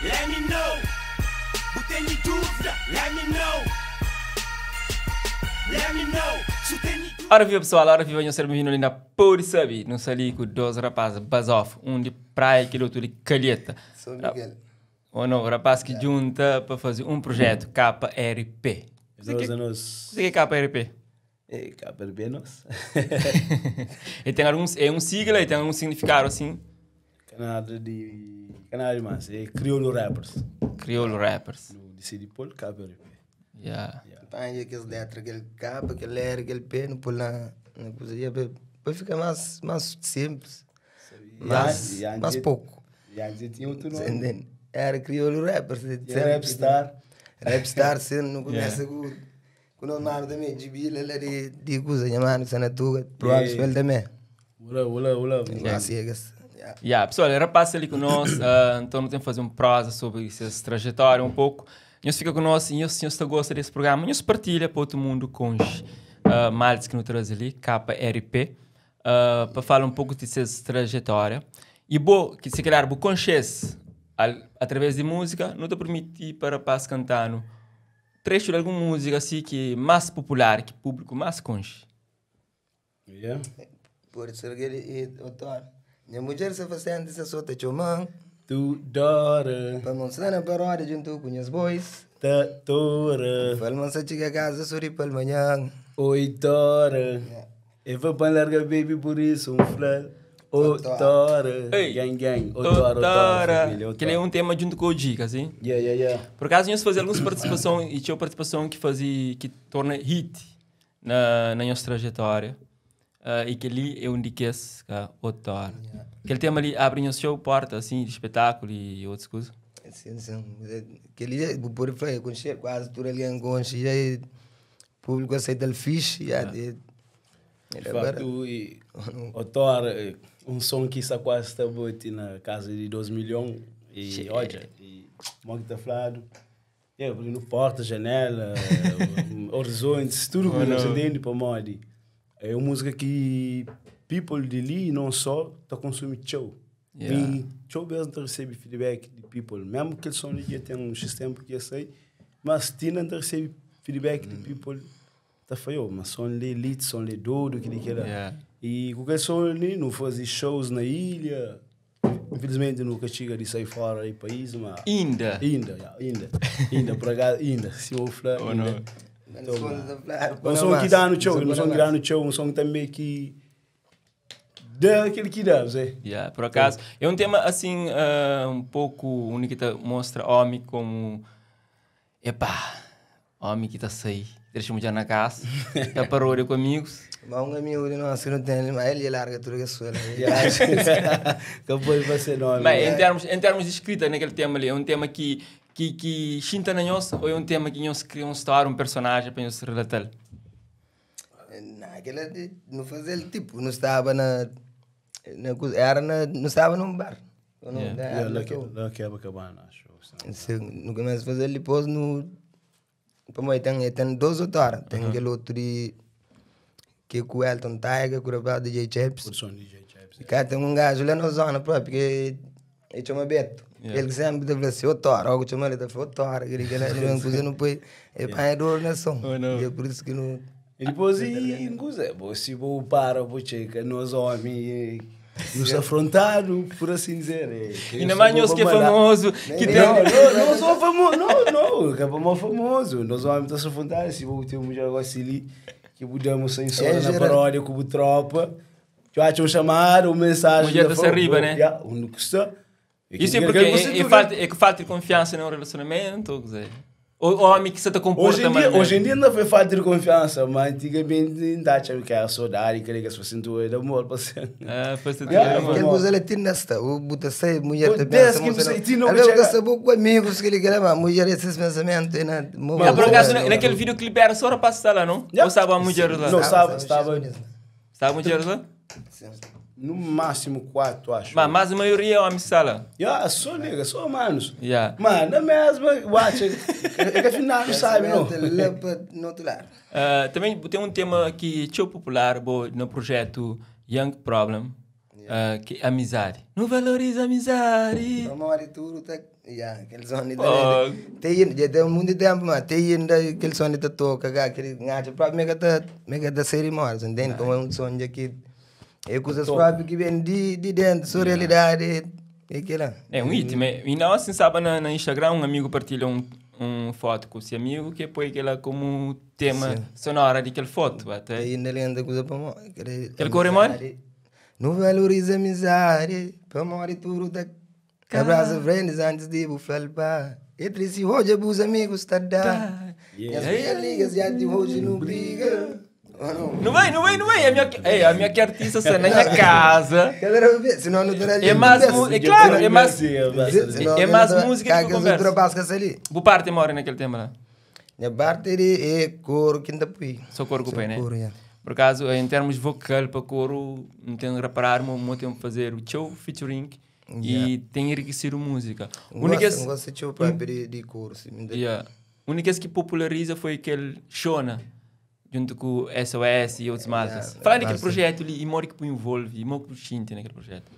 Let me know. Bu teni dúvida? Let me know. Let me know. Su teni dúvida. Ora viva pessoal, ora viva, nhos ser bem-vindo ali na Pode Sabe. Nu sta li ku dos rapaz bazof, um di praia, kel otu di Calheta. São Miguel. Ou não, rapaz ki djunta pa faze um projeto KRP. Nos é nos. Kuzê ki é KRP? É KRP é nos. E tem alguns, é um sigla e tem algum significado assim? Canada de. Canada mas é Crioulo Rappers. Crioulo Rappers. No decidi pôr KRP. Yeah. Panha aquelas letras, aquele K, aquele R, aquele P, não pôr lá na coisa, para ficar mais, mais simples, mais, E antes- mais pouco. E antes tinha outro nome. Entende? Era Crioulo Rappers. E era Rapstar. Rapstar, sim, não começa com com o mano também, de Bila, lá de, de coisa, minha mano, Sanatuga, provavelmente ele também. Olá, olá, olá. Assim é que yeah. Yeah, pessoal, era rapaz ali conosco, então tem que fazer um prosa sobre essa trajetória um pouco. Nós fica conosco e se você gosta desse programa, nós partilha para outro mundo com os males que nos traz ali, KRP, para falar um pouco dessa trajetória. E bom, que se calhar, bo conhece através de música, não te permite para rapaz cantando trecho de alguma música assim que é mais popular, que o público mais conhece. Yeah. Por ser aquele, e, doutor, minha mulher se faz antes, se solta chomão. Tu dora, Para mostrar na paródia junto com os boys. ta tora, Falma se chega a casa, sorri para manhã. oi tora. Eu vou para larga baby por isso, um flor. Ô tora, Ei. gang gang, ô tora, ô tora, Tora, família, ô que ele é tora. um tema junto com o Dica, assim. Yeah, yeah, yeah. Por acaso, nós fazia algumas participação e tinha participação que fazia que torna hit na na nossa trajetória. E que ali é um de que é outra. Aquele tema ali abre o show porta assim de espetáculo e outras coisas. Sim, sim. Aquele dia, por foi conhecer quase tudo alguém conhece, e aí o público aceita o fixe, e aí De ele agora. facto, e, o Thor, um som que está quase está bote na casa de 2 milhões e olha, e como que tá falando? Yeah, abrindo porta, janela, horizontes, tudo que você entende para modi. É uma música que people de ali não só tá consumindo show. Yeah. E show mesmo tá recebe feedback de people, mesmo que o som ali já tem um X tempo que eu sei, mas Tina tá recebe feedback de people. Tá falhou, mas som ali elite, som ali doido, que que era. Yeah. E qualquer som ali, não fazia shows na ilha. Infelizmente nunca chega de sair fora do país, mas Ainda. Ainda, yeah, ainda. Ainda, por acaso, ainda. Se eu falar, Oh, ainda. não. Um som que dá no show, um som que dá no show, um som também que dá aquele que dá, você. Yeah, por acaso. É um tema assim, um pouco único que mostra homem como. Epá, homem que tá sair, deixa mulher na casa, tá paródia com amigos. Mas um amigo de nós que não tem, mas ele larga tudo que é sua. Acabou de ser nome. Mas em termos de escrita, naquele tema ali, é um tema que xinta na nós ou é um tema que nós cria uma história, um personagem para nós relatar? Não, aquela de não fazer tipo, não estava na, na coisa, era na, não estava num bar. Não, Yeah. era Yeah, na lá que toa. lá que é Cabana, acho. Se no começo a fazer depois no como tem dois outros, tem aquele outro de que é com o Elton Tiger, com o rapaz DJ Chaps. Produção DJ Chaps. E cá tem um gajo lá na zona própria que ele chama Beto. Yeah. Ele sempre deve assim, ô Tora, algo chama ele, tá falando, ô Tora, que ele não coisa não põe, é pai dor na som. Oh, não. E é por isso que não. E depois, e, coisa, se vou para, vou checar, nós homens, nos afrontado, por assim dizer. É, Ainda mais nós que é famoso, que tem. Não, não, não sou famoso, não, não, acabamos famoso. Nós homens estamos afrontados, se vou ter um mulher agora ali, que mudamos sem som É, na geral. paródia como tropa. Eu acho um chamado, uma mensagem. Mulher da tá-se arriba, né? Yeah, um custa. Isso é porque é que falta de confiança num relacionamento, ou quer dizer, ou homem que se te comporta Hoje em, dia, mal hoje em dia não foi falta de confiança, mas antigamente ainda achava que era saudade, que era que se fosse de amor, parceiro. Ah, pois tu Yeah, tem- Aquele coisa ele tem nesta, o buta sei, mulher O te dez pensa, que você tem, não Às vezes chega. eu sabo com amigos que ele quer, mas mulher esses pensamentos, né? Ah, por acaso, naquele videoclipe era só rapaz que está lá, não? Yeah. Ou estava a mulher lá? Não, estava Estava a mulher lá? no máximo 4, acho. Mas a maioria é homem que está lá. Yeah, só nega, só manos. Yeah. Mano, na mesma, eu acho, é que afinal não sabe, não. Lá para no outro lado. Também tem um tema que é popular bo, no projeto Young Problem. Ki amizadi. Nu valoriza amizadi. Pamodi tudu ta ya kel son li ta te inda dja ten munti tempu ma te inda kel son li ta toka ka kel ngatxa propi mi ka ta mi ka ta sai di moda sa ntende pamodi un son dja ki é kuzas propi ki ben di di dentu so realidadi é kila. É un hit me i nau asin staba na na Instagram un amigu partilha un un fotu ku si amigu ke poi kila komu tema sonora di kel fotu te inda lenta kuza pamodi kel kore modi. Nu valoriza amizadi pamodi tudu ta abraza friends antis di bu fla-l pa. É tristi odja bus amigus ta da. Nhas real niggas dja ti oji nu briga. Nu bai, nu bai, nu bai. Ei, ami é ki artista sta na nha casa. Senão não terá É mais é claro, é mais é mais música que conversa. Bu parte mora naquele tema lá. Nha parte é coro que nta pui. Só coro que pui, né? Coro, yeah. Por acaso, em termos vocal para coro, não tenho reparado, mas tenho fazer o show featuring e tem enriquecido música. Única gosto, gosto de show próprio de coro. Sim. Yeah. Única que populariza foi aquele Shona, junto com SOS e outros maltas. Yeah, Fala daquele projeto ali, e modo que envolve, e modo que sente naquele projeto.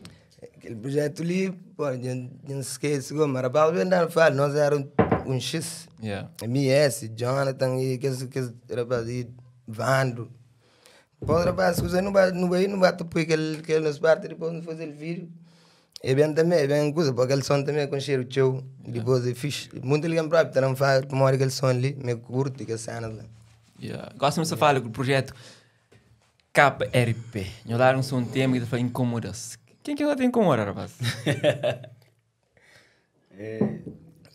Aquele projeto ali, pô, não esqueço, mas rapaz, bem dando fala, nós era um X, yeah. MS, Jonathan e aqueles rapaz, e Vando. Depois, rapaz, você não vai, não vai, não vai te pôr aquele nos parte, depois não fazer o vídeo. É bem também, é bem coisa, porque aquele som também é com cheiro teu, depois é fixe. Muito ligado próprio, tá não faz, como aquele som ali, me curte que cena lá. Yeah. Gosto muito de falar do projeto KRP. Eu dar um som tema que fala incomoda-se. Quem que não tem incomoda, rapaz?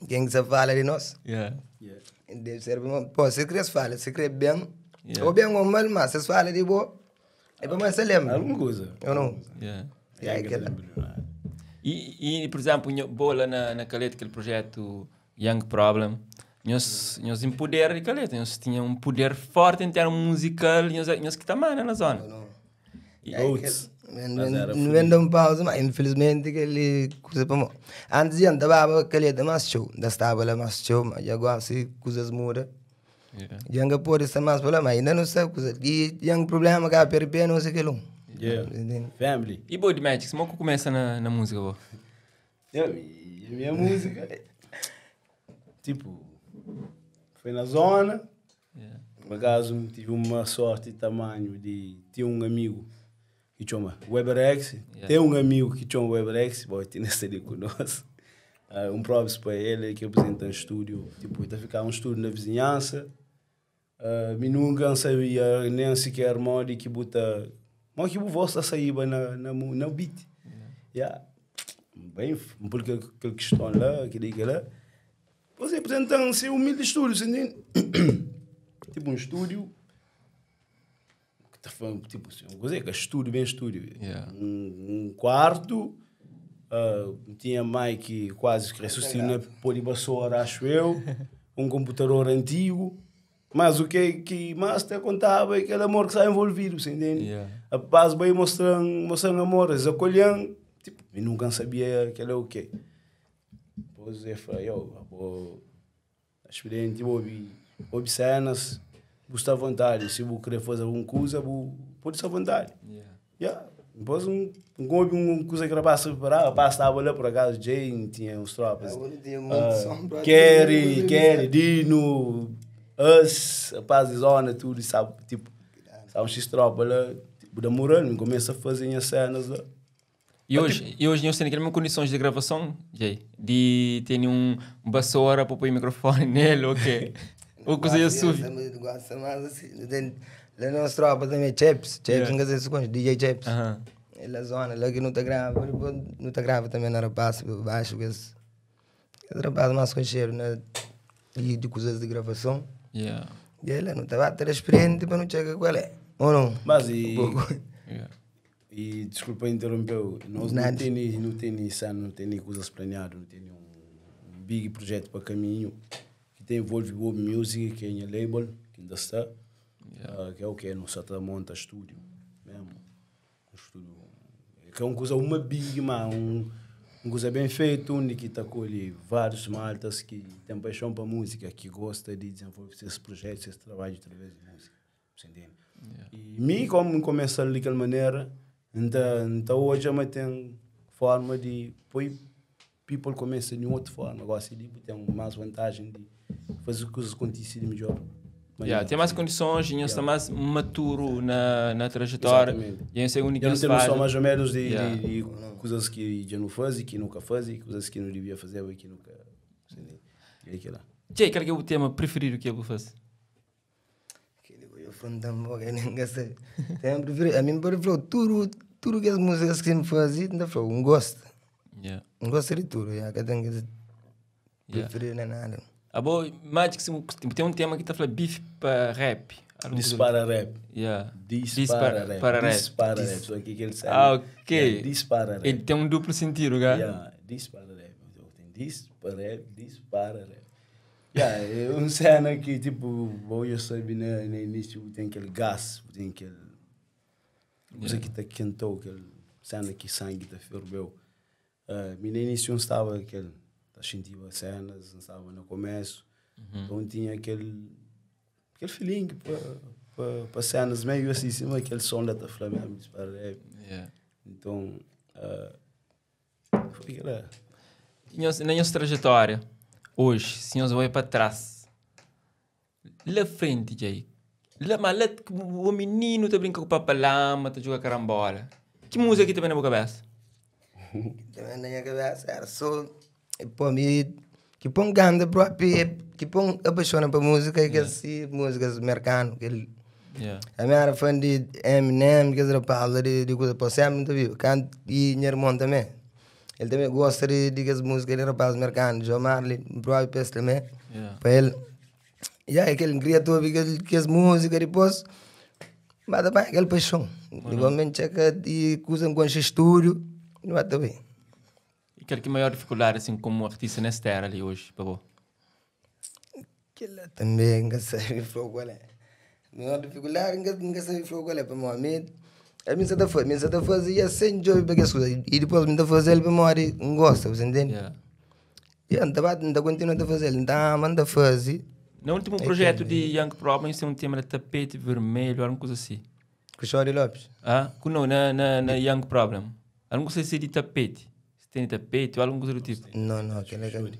Quem que se fala de nós? Yeah. Deve ser bom. Pô, se quer fala, se quer bem, ou bem ou mal, mas se fala de boa, é para mais se lembra. Alguma coisa. Eu não. Yeah. Yeah, aquela. E, por exemplo, bola na Caleta, aquele projeto Young Problem, nós em poder de Caleta, nós tinha um poder forte em termos musical, nós que também na zona. Não. Não vem dar um pausa, mas infelizmente aquele coisa para mim. Antes eu andava Caleta mais show, ainda estava lá mais show, mas agora se coisas mudam. Já não pode estar mais para lá, mas ainda não sei coisa. E tem um problema que a PRP não sei o que lá. Yeah. Family. E Body Magic, como começa na música, vô? Eu, a minha música, tipo, foi na zona. Yeah. Por acaso tive uma sorte de tamanho de ter um amigo que chama Weber X. Yeah. Tem um amigo que chama Weber X, bom, tem nesse ali conosco. Um props para ele que apresenta um estúdio, tipo, está ficar um estúdio na vizinhança. Me nunca sabia nem sequer modo que bota, mas que voz da saíba na beat. Yeah. Bem, porque aquele questão lá, aquele lá. Você apresenta-se um humilde estúdio, você entende? Tipo um estúdio que tá falando, tipo, assim, uma coisa que é estúdio, bem estúdio. Yeah. Um quarto, tinha mic quase que ressuscitou na polibassora, acho eu, um computador antigo, mas o que mais te contava é aquele amor que está envolvido, você entende? Yeah. A paz vai mostrando amor, eles acolhendo, tipo, eu nunca sabia que era o quê. Depois eu falei, eu vou experiente, vou ouvir cenas, vou estar à vontade, se vou querer fazer alguma coisa, vou pode estar à vontade. Yeah. Yeah. Depois um coisa que rapaz preparava, rapaz estava lá por acaso, Jane tinha uns tropas. Kerry, Dino, us, rapaz de zona, tudo, sabe, tipo, sabe, um X-tropa lá, tipo, da moral, começa a fazer as cenas lá. E hoje nós temos aquelas condições de gravação, Jay? De ter um vassoura para pôr o microfone nele, ou quê? Ou coisa assim. Gosta mais assim. Lá nas tropas também, Chaps, não sei se conhece, DJ Chaps. É lá zona, lá que não tá grava, não tá grava também na rapaz, baixo, que esse rapaz mais conhecido, né? E de coisas de gravação. Yeah. E ele não estava a ter experiente para não chegar qual é. Ou não? Mas e... E desculpa interromper, nós não tem coisas planeadas, não tem um big projeto para caminho que tem envolve Bob Music, que é a label, que ainda está, que é o que? Não só tá monta estúdio mesmo, um estúdio, que é uma coisa, uma big, mas uma coisa bem feita, onde que está colhe vários maltas que têm paixão para música, que gosta de desenvolver esses projetos, esses trabalhos através de música, você entende? Yeah. E mim, como começa daquela maneira, Nta, nta odja ma ten forma di poi people começa de outra forma. Gosi di bu ten mais vantagem di fazer coisas acontecer de melhor Yeah, maneira. tem mais condições e está mais maturo na, na trajetória. Exatamente. E esse é o único Eu que não tenho noção faz. mais ou menos de, Yeah. de, de coisas que já não faz e que nunca faz e coisas que não devia fazer e que nunca. E aquilo lá. Jay, qual é o tema preferido que eu vou fazer? Aquele eu frontão boca, eu nem gostei. Tem preferido, a mim pode falar tudo, tudo que as músicas que me fazem, ainda falou, um gosto. Yeah. Um gosto de tudo, já, que tem que Yeah. preferir não é nada. Ah, bom, Magic, tem um tema que está falando bife para rap. Alguma coisa- Dispara rap. Yeah. Dispara rap. Para rap. Dispara rap. Só que ele sabe. Ah, ok. Yeah, dispara rap. Ele tem um duplo sentido, cara. Yeah, dispara rap. Então, Tem dispara rap, dispara rap. Yeah, é uma cena que, tipo, bom, eu sabe, né, no início tem aquele gás, tem aquele... Coisa que tá quentou, aquele cena que sangue tá ferveu. Uh, no início não estava aquele... Tá sentindo as cenas, não estava no começo. Então tinha aquele... Aquele feeling para cenas meio assim, cima aquele som da tá falando mesmo, dispara rap. Yeah. Então, ah, foi aquela. E na nossa trajetória, hoje, se nós olhar para trás, lá frente, Jay, lá, mas lá que o menino tá brincando com papalama, tá jogando carambola. Que música que também na boa cabeça? Também na minha cabeça era só, pô, me, que põe ganda próprio, que põe apaixona para música, que assim, músicas americanas, que ele Yeah. A minha era fã de Eminem, que era fala de, de coisa, pô, sempre muito vivo. Canto, e meu irmão também. Ele também gosta de, de as músicas de rapaz americano, Joe Marley, o próprio peço também. Yeah. Para ele. E aí, aquele queria tu ouvir que, que as músicas depois. Mas também aquele paixão. Igualmente, checa e coisa com esse estúdio, não vai bem. E qual que é a maior dificuldade, assim, como artista nesta era ali hoje, pô? Aquilo também, nunca sabe falou qual é. Maior dificuldade, nunca, nunca sabe falou qual é. Para mim, a minha seta foi, a minha seta fazia sem job para que as coisas. E depois me tá fazendo para morrer, não gosta, você entende? Yeah. E não tá não continua a fazer, não tá manda fazer. No último projeto de Young Problems tem um tema de tapete vermelho, alguma coisa assim. Com o Chori Lopes. Ah, não, na, na, na Young Problem. Alguma coisa assim de tapete. Se tem tapete ou alguma coisa do tipo. Não, não, aquele é que.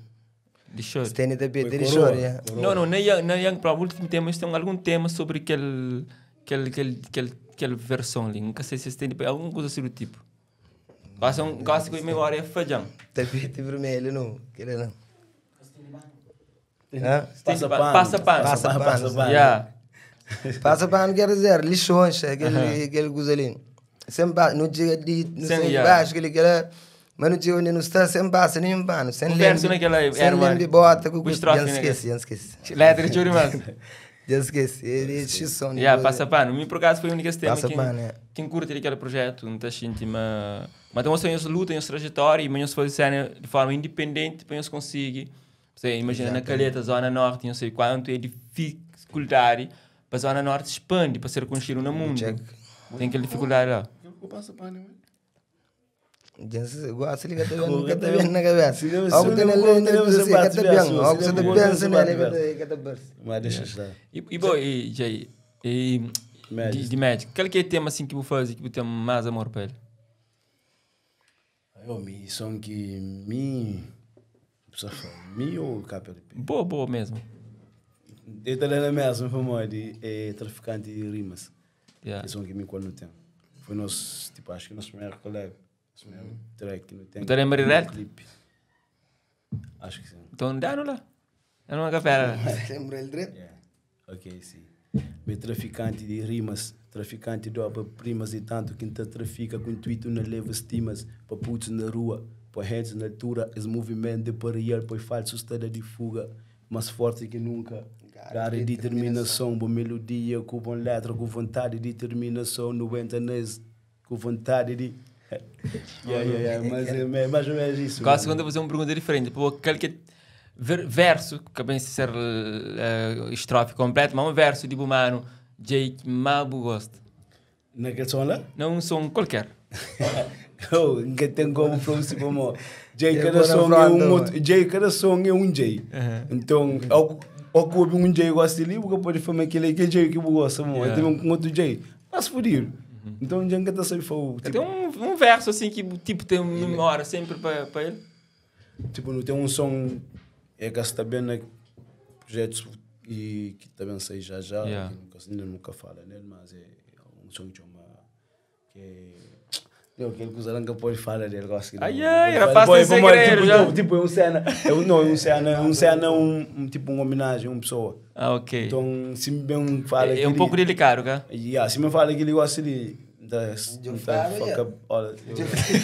De choro. Se tem tapete, Foi de coroa. Chori, é. Não, não, na Young, na Young Problem, o último tema, tem algum tema sobre aquele, aquele, aquele, aquele, aquele versão ali. Nunca sei se tem alguma coisa assim do tipo. Quase um, quase que a memória é falhando. Tapete vermelho, não, aquele não. Hã? Passa pa- pano. passa pano. Passa pano. Passa pano. Yeah. Passa pano quer dizer, lixões, aquele, aquele coisa ali. Sempre passa, não chega de, não Sem- sei yeah. embaixo, aquele que era, mas não chega onde não está, sempre passa nenhum pano. Sem O verso lembro, naquela sem era uma- lembro de bota, com o estrofe já naquela. esqueci, já esqueci. Letra de choro, mas. Já esqueci, ele é x-som. Yeah, passa pano. Mim, por acaso, foi o único tema Passa que pano, é. quem curte aquele projeto, não está sentindo, mas mas então você luta, em trajetória e mas fazer cena de forma independente para eles conseguir. Você imagina na Calheta, zona norte, não sei quanto é dificuldade para a zona norte expande para ser conhecido no mundo. Check. Tem aquela dificuldade lá. Eu passa pano, mano. Já gosta, liga tá vendo, nunca tá vendo na cabeça. Se não- Algo se tem não- ali, não- não não- sei, se bate tá verso, bem, se algo você não- tá não- pensando se nele, bate que tá verso. Mas deixa estar. E, e, bom, e, Jay, e, Magic. de, de Magic, qual que é o tema assim que você faz e que você tem mais amor para ele? Eu me som que me. Precisa falar, me ou KLP? Boa, boa mesmo. Eu estou na mesma, famoso, é traficante de rimas. Yeah. É som que me quando tem. Foi nosso, tipo, acho que nosso primeiro collab. Nosso primeiro track que não tem. Tá lembra direto? Clipe. Acho que sim. Então, dá no lá. É numa café lá. Lembra ele direito? Yeah. Ok, sim. Me traficante de rimas, traficante de obra-primas e tanto quem te trafica com intuito não leva estimas, pa putos na rua, pa heads na altura, esse movimento de parrear, pois falso está de fuga, mais forte que nunca. Cara e determinação, boa melodia, com boa letra, com vontade e determinação, não entra nesse, com vontade de. Yeah, yeah, yeah, mas é mais ou menos isso. Quase quando eu vou fazer uma pergunta diferente. Pô, aquele que ver, verso, que bem ser estrofe completa, mas um verso de humano, Jake Mabu gosta. Naquele som lá? Não um som qualquer. Oh, nunca tem como falar assim, como Jay, Eu cada vou na som é fronta, um mano. outro, Jay, cada som é um Jay. Então, ao ao que ouve um Jay gosta de livro, que pode falar aquele que é Jay que eu gosto, mano. Yeah. Tem um com outro Jay. Mas fodido. Então dja N ka ta sabe fau, Tem tipo, um verso assim que tipo tem memória sempre para ele. tipo, não tem um som é que está bem na projetos e que também sai já já, Yeah. que nunca, ainda nunca fala nele, mas é um som que chama que é não, aquele que o Zaranca pode falar dele, gosto que Ai, não- ai, não rapaz, fala. tem Bom, bom, segredo tipo, já. não, tipo, é um cena, é um, não, é um cena, é um cena, um, tipo, uma homenagem a uma pessoa. Ah, ok. Então, se bem fala é, é um aquele- pouco delicado, cara. Yeah, se me fala que ele gosta de. Da, Eu da falo, fuck yeah. up, olha.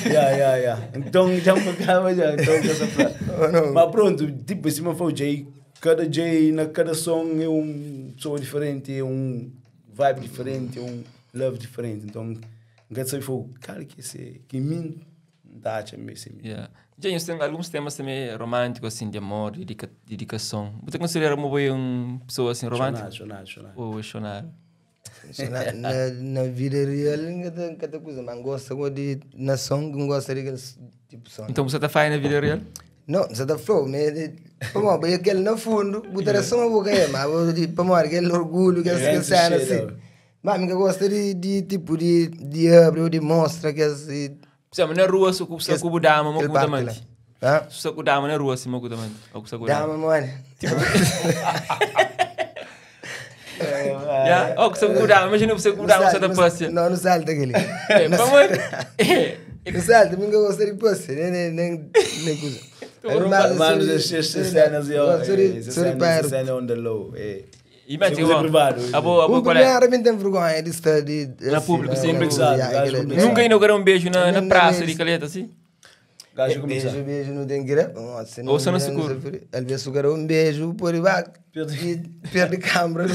Yeah, yeah, yeah. Então já me acaba já. Então, essa frase. Oh, não. Mas pronto, tipo, se me for o Jay, cada Jay na cada som é uma pessoa diferente, é um vibe diferente, é um love diferente. Então, não quero saber, foi o cara que esse, que mim, tá, acha mesmo. esse mim. Yeah. Gente, tem alguns temas também românticos, assim, de amor, dedicação. Você considera uma boa uma pessoa assim romântica? Chorar, chorar, chorar. Ou chorar? Na vida real, não tem coisa, mas gosto de na som, não gosto de aquele tipo som. Então você está fazendo na vida real? Não, você tá flow, mas pô, mas aquele no fundo, botar só uma boca aí, mas pô, aquele orgulho, aquele É, que cena cheiro. assim. Mas eu gosto de tipo de abrir ou de mostra que assim. Por exemplo, na rua, se você com dama, aquele mo parte com lá. Hã? Se você com dama na rua, assim, mo com dama. Ou com dama. Dama, mano. Yeah? Ou com dama, imagina você com dama, você tá passeando. Não, não salta aquele. É, vamos. É. Não salta, nunca gosto de passe, nem nem nem coisa. Mano, essas cenas, eu, Sorry, essa sorry, cena, pai. essa cena é on the low. É. E mete Isso é coisa privado. A boa, a boa O qual é? primeiro me tem vergonha de estar de Na público, sim. Complexado, yeah, gajo aquele- complexado. Nunca inauguraram um beijo na Nem- praça nem- de Calheta, assim? Gajo começa. Beijo, beijo, não tem que ir. Ou se não seguro. Às vezes segura um beijo, por aí vai. Perde. E perde câmera.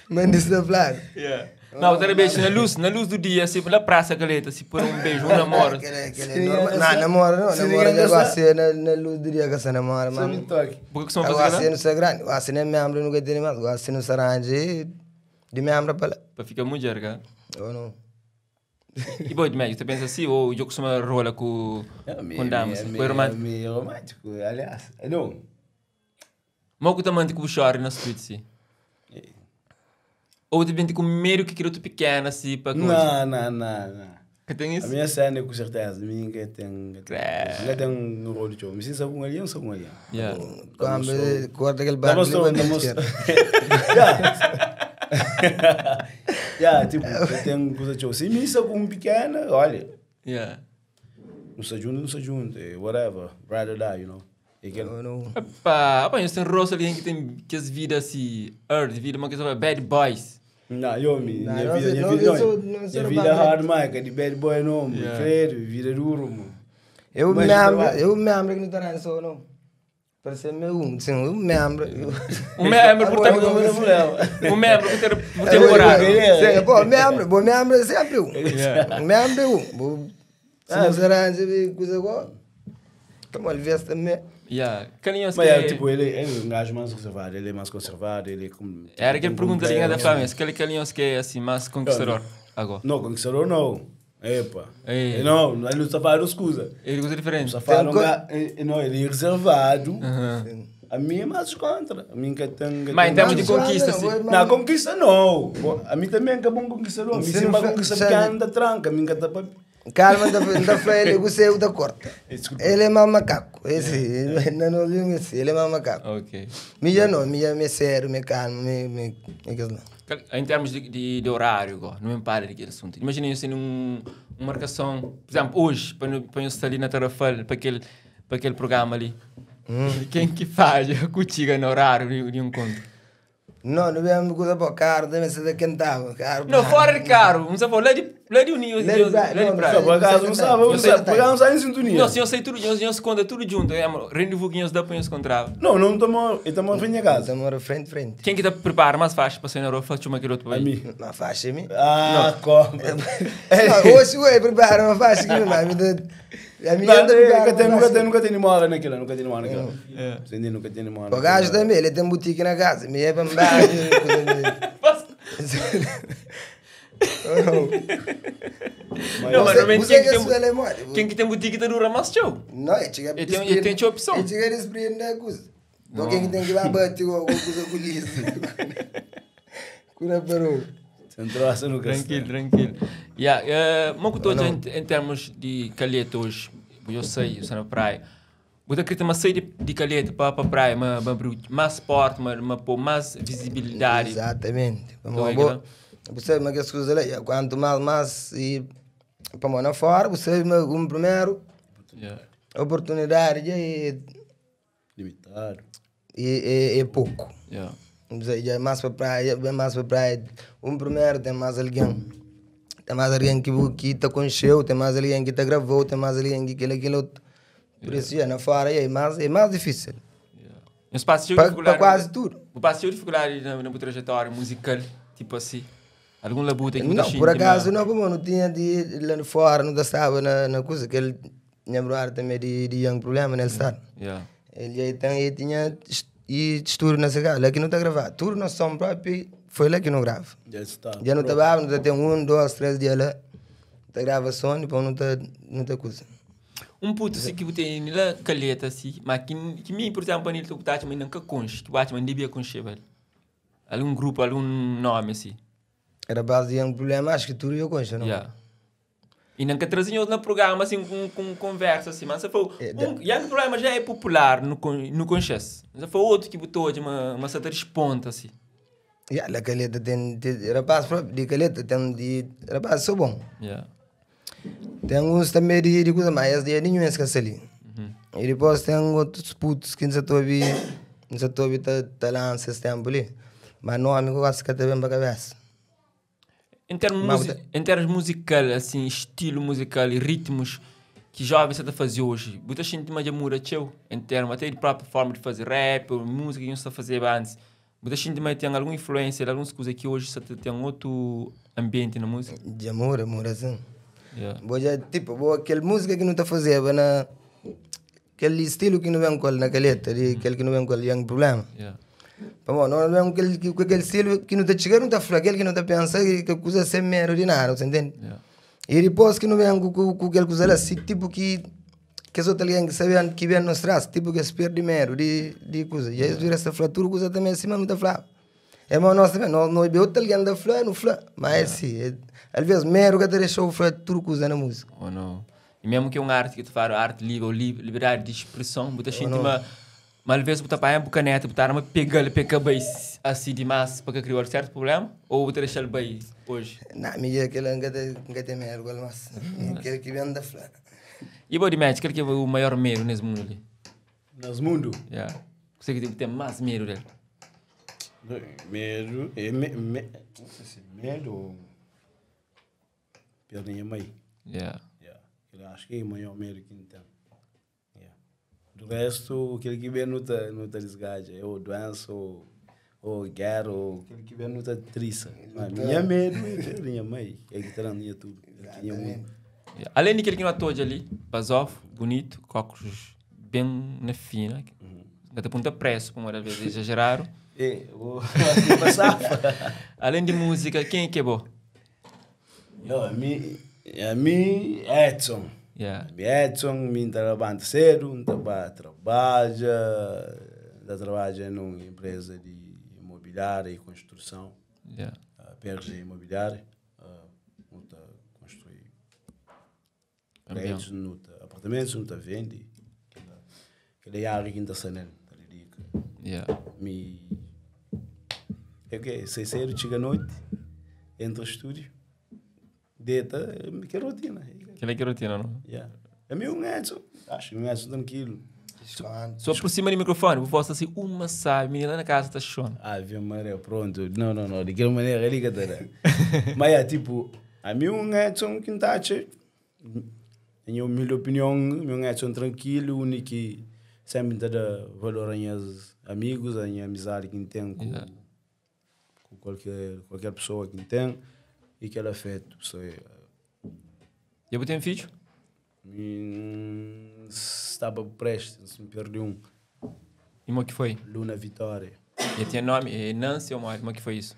Mas isso é claro. Yeah. Não, outra beijo na luz do dia, assim, na praça Calheta, assim, por um beijo, um namoro. Aquele é normal. Não, namora não. Se Namora ninguém já gostar- gosta na luz do dia que você namora, Só me mano. toque. Porque costuma Agora fazer você lá? não se grande. Agora não é membro, nunca tem mais. Agora você não se arranja de membro para lá. Para ficar mulher, cara. Ou não? E bom, de médio, você pensa assim, ou eu costumo rola com, com damas, É, com romântico. meio romântico, aliás. Não. Mas o tamanho que o chora na street, sim. Ou de repente com medo que aquilo pequeno, assim, para coisa. Não, não, não, não. Que tem A isso? minha cena, com certeza, a minha que tem. É. Que tem um rolo de show. Me sinto com alguém, sou com alguém. Yeah. Quando corta aquele Tá barco, mostrando, ele tá vai mostrando. mexer. Yeah, tipo, eu tenho coisa de show. Se me sinto com um pequeno, olha, Yeah. não se junta, não se junta, whatever, ride or die, you know. E aquele- Ou não? Epá, rapaz, eu tenho rosto alguém que tem que as vidas assim, earth, vida, uma coisa bad boys. Não, eu me, Não, minha não vida, sei- minha não, vida, eu não, sou- não minha sou vida é bad hard, Mike, de bad boy não, Yeah. credo, vida duro, mano. Eu me Mas lembro, trabalho. eu me lembro que não está nada só não. Parece meu um, sim, eu me lembro. Um membro por Agora, tempo, um membro por ter por temporada. Sim, pô, membro, bom membro é sempre um. Yeah. Membro é um. Bom, Se não será, coisa igual. Toma o vez também. Yeah. Caninhos Mas é, que tipo, ele é um gajo mais reservado, ele é mais conservado, ele é como... Era aquele tem pergunta ali da complexo. Flamengo, aquele caninhos que é assim mais conquistador. Agora. Não, conquistador não. Epa. Ei. Não, ele não safado escusa. Ele gosta diferente. Safado Tem um co- ga- não, ele é reservado. A mim é mais contra. A mim que tem... que Mas em tem termos de mais- conquista, Não, assim. não, Não, conquista não. Pô, A mim também que é bom conquistador. A mim Você sempre não vai fa- conquistar sabe- porque anda tranca. A mim que tá pa- Calma, não tá ele, você é da corta. Desculpa. Ele é mais macaco. Esse, não, não, não, esse, ele é mais macaco. Ok. Me já não, me já me sério, me calmo, me me me que não. Em termos de horário, agora, não me para daquele assunto. Imagina eu sendo uma marcação, por exemplo, hoje, para eu estar ali na Tarrafal, para aquele programa ali. Quem que faz contigo no horário de um encontro? Não, não vemos coisa para o carro, também se quentava, carro. Não, fora de carro, não sei, lá de União, Lá de lá praia, de não, praia. Não, por acaso não sabe, não sabe, por acaso não sabe em sintonia. Não, se eu sei tudo, eu se conta tudo junto, é, amor, rendezvous que eu dá para eu encontrar. Não, não estamos, estamos em frente a casa. Estamos frente frente. Quem que te prepara mais fácil para sair na rua, faz uma aquele outro A país? mim. Uma faixa, me. Ah, como? Não, hoje ué, prepara uma faixa aqui, mas me dá. A minha Não, anda prepara nunca tem, uma nunca faixa. tem, nunca tem memória naquilo, nunca tem memória naquilo. Entendi, nunca tem memória. O gajo também, ele tem boutique na casa, me é para baixo. Não, mas normalmente Você quem que que tem, sua é mole. quem que tem boutique tá dura mais show. Não, é chega Eu tenho tinha opção. Eu chega desprende da coisa. Então quem que tem que ir lá bater alguma coisa com isso? Cura parou. Sem troça nunca Tranquilo, tranquilo. Yeah, mo ku todos em termos de calheta hoje, eu sei, eu sei na praia. Você acredita mas sair de calheta para para praia, mas abrir mais porta, mas pôr mais visibilidade. Exatamente. Então, Vamos é boa. Você mas que as coisas lá, quanto mais e para morar fora, você mas um primeiro oportunidade é Limitado. é pouco. Você já é mais para praia, bem mais para praia. Um primeiro tem mais alguém. Tem mais alguém que te conheceu, tem mais alguém que te gravou, tem mais alguém que aquele, aquele outro. Por isso, já, na fora é mais difícil. Um espaço de Para quase tudo. O passo de dificuldade na trajetória musical, tipo assim. Algum labuta que Não, por acaso não, como não tinha de lá fora, não estava na coisa, que ele tinha também de um problema nele estado. Ele aí tem, ele tinha e estudo nessa casa, lá que não está gravado. Tudo no som próprio, foi lá que não grava. Já está. Já não estava, não tem 1, 2, 3 dias lá. Está grava som, depois não está coisa. Um puto assim que tem lá calheta assim, mas que mim, por exemplo, ele tá mas nunca conche, que bate, mas devia conhecer, velho. Algum grupo, algum nome assim. Era base de um problema, acho que tudo eu conheço, não? Yeah. E nunca traziam no programa assim com conversa assim, mas você falou, e um problema já é popular no conhece. Mas foi outro que botou de uma certa responsa assim. Yeah, lá calheta tem rapaz próprio de calheta tem de rapaz sou bom. Yeah. Tem uns também de coisa mais de nenhum esquece ali. E depois tem outros putos que não se tobi tá lá esse tempo ali. Mas não amigo gosta que tá bem para cabeça. Em termos musical, assim, estilo musical e ritmos que jovens está a fazer hoje, muita gente mais muda teu, em termos até de própria forma de fazer rap, ou música que não está a fazer antes. Muita gente mais tem alguma influência, algumas coisas que hoje você tem outro ambiente na música. Já muda, muda sim. Yeah. Boa, já, tipo, boa, aquela música que não está fazendo, na, aquele estilo que não vem com na calheta, aquele que não vem com é um problema. Yeah. Bom, não vem com aquele estilo que não está chegando, não está falando, aquele que não está pensando, que coisa sem medo de nada, você entende? Yeah. E depois que não vem com aquele coisa lá, assim, tipo que as outras alguém que sabe que vem nos traz, tipo que se perde medo de coisa. E aí vira essa flatura, coisa também acima não está falando. É, mas nós também, não é outro alguém da flor, não flor. Mas sim, às vezes medo que te deixou flor tudo coisa na música. Ou não. E mesmo que é uma arte que tu fala, arte livre ou liberdade de expressão, muita gente uma. Mas às vezes botar para a caneta, botar uma pegada, pegar bem assim demais para criar certo problema? Ou botar deixar bem hoje? Não, me diz que ele não tem medo, mas aquele que vem da flor. E body match, qual que é o maior medo nesse mundo ali? Nesse mundo? Yeah. Você que tem mais medo dele? Medo, é não sei se medo ou perder minha mãe. Yeah. Yeah. Eu acho que é o maior medo que tem. Yeah. Do resto, aquele que vem não está não tá desgaste, é ou doença, ou guerra, ou aquele que vem não está triste. Mas minha medo é perder minha mãe, é que está na minha tudo. Yeah. Além daquele que não atoja ali, Basov, bonito, cocos bem na fina, até ponta preço, como às vezes exageraram. É, vou passar. Além de música, quem é que é bom? Eu, a mim, Edson. Yeah. Edson, me trabalha cedo, trabalha numa empresa de imobiliária e construção. Yeah. A PRG Imobiliária. Construir prédios, apartamentos, não vende. Aquela área que está saindo. Yeah. Me... É o quê? Sai cedo, chega à noite, entra no estúdio, deita, que é rotina. Que é rotina, não? Yeah. É meu um Edson, acho um Edson tranquilo. Só por cima do microfone, vou assim, uma sabe, menina lá na casa está chorando. Ah, viu, Maria, pronto. Não, não, não, de aquela maneira ali que tá. Mas é tipo, a mim um Edson que está, minha humilde opinião, meu Edson tranquilo, único que sempre dá valor a meus amigos, a minha amizade que tem com, yeah. com qualquer pessoa que tem e que ela afeto. So, eu botei um filho? Estava prestes, me perdi um. E como que foi? Luna Vitória. E tinha nome? Nancy ou Mário? Como que foi isso?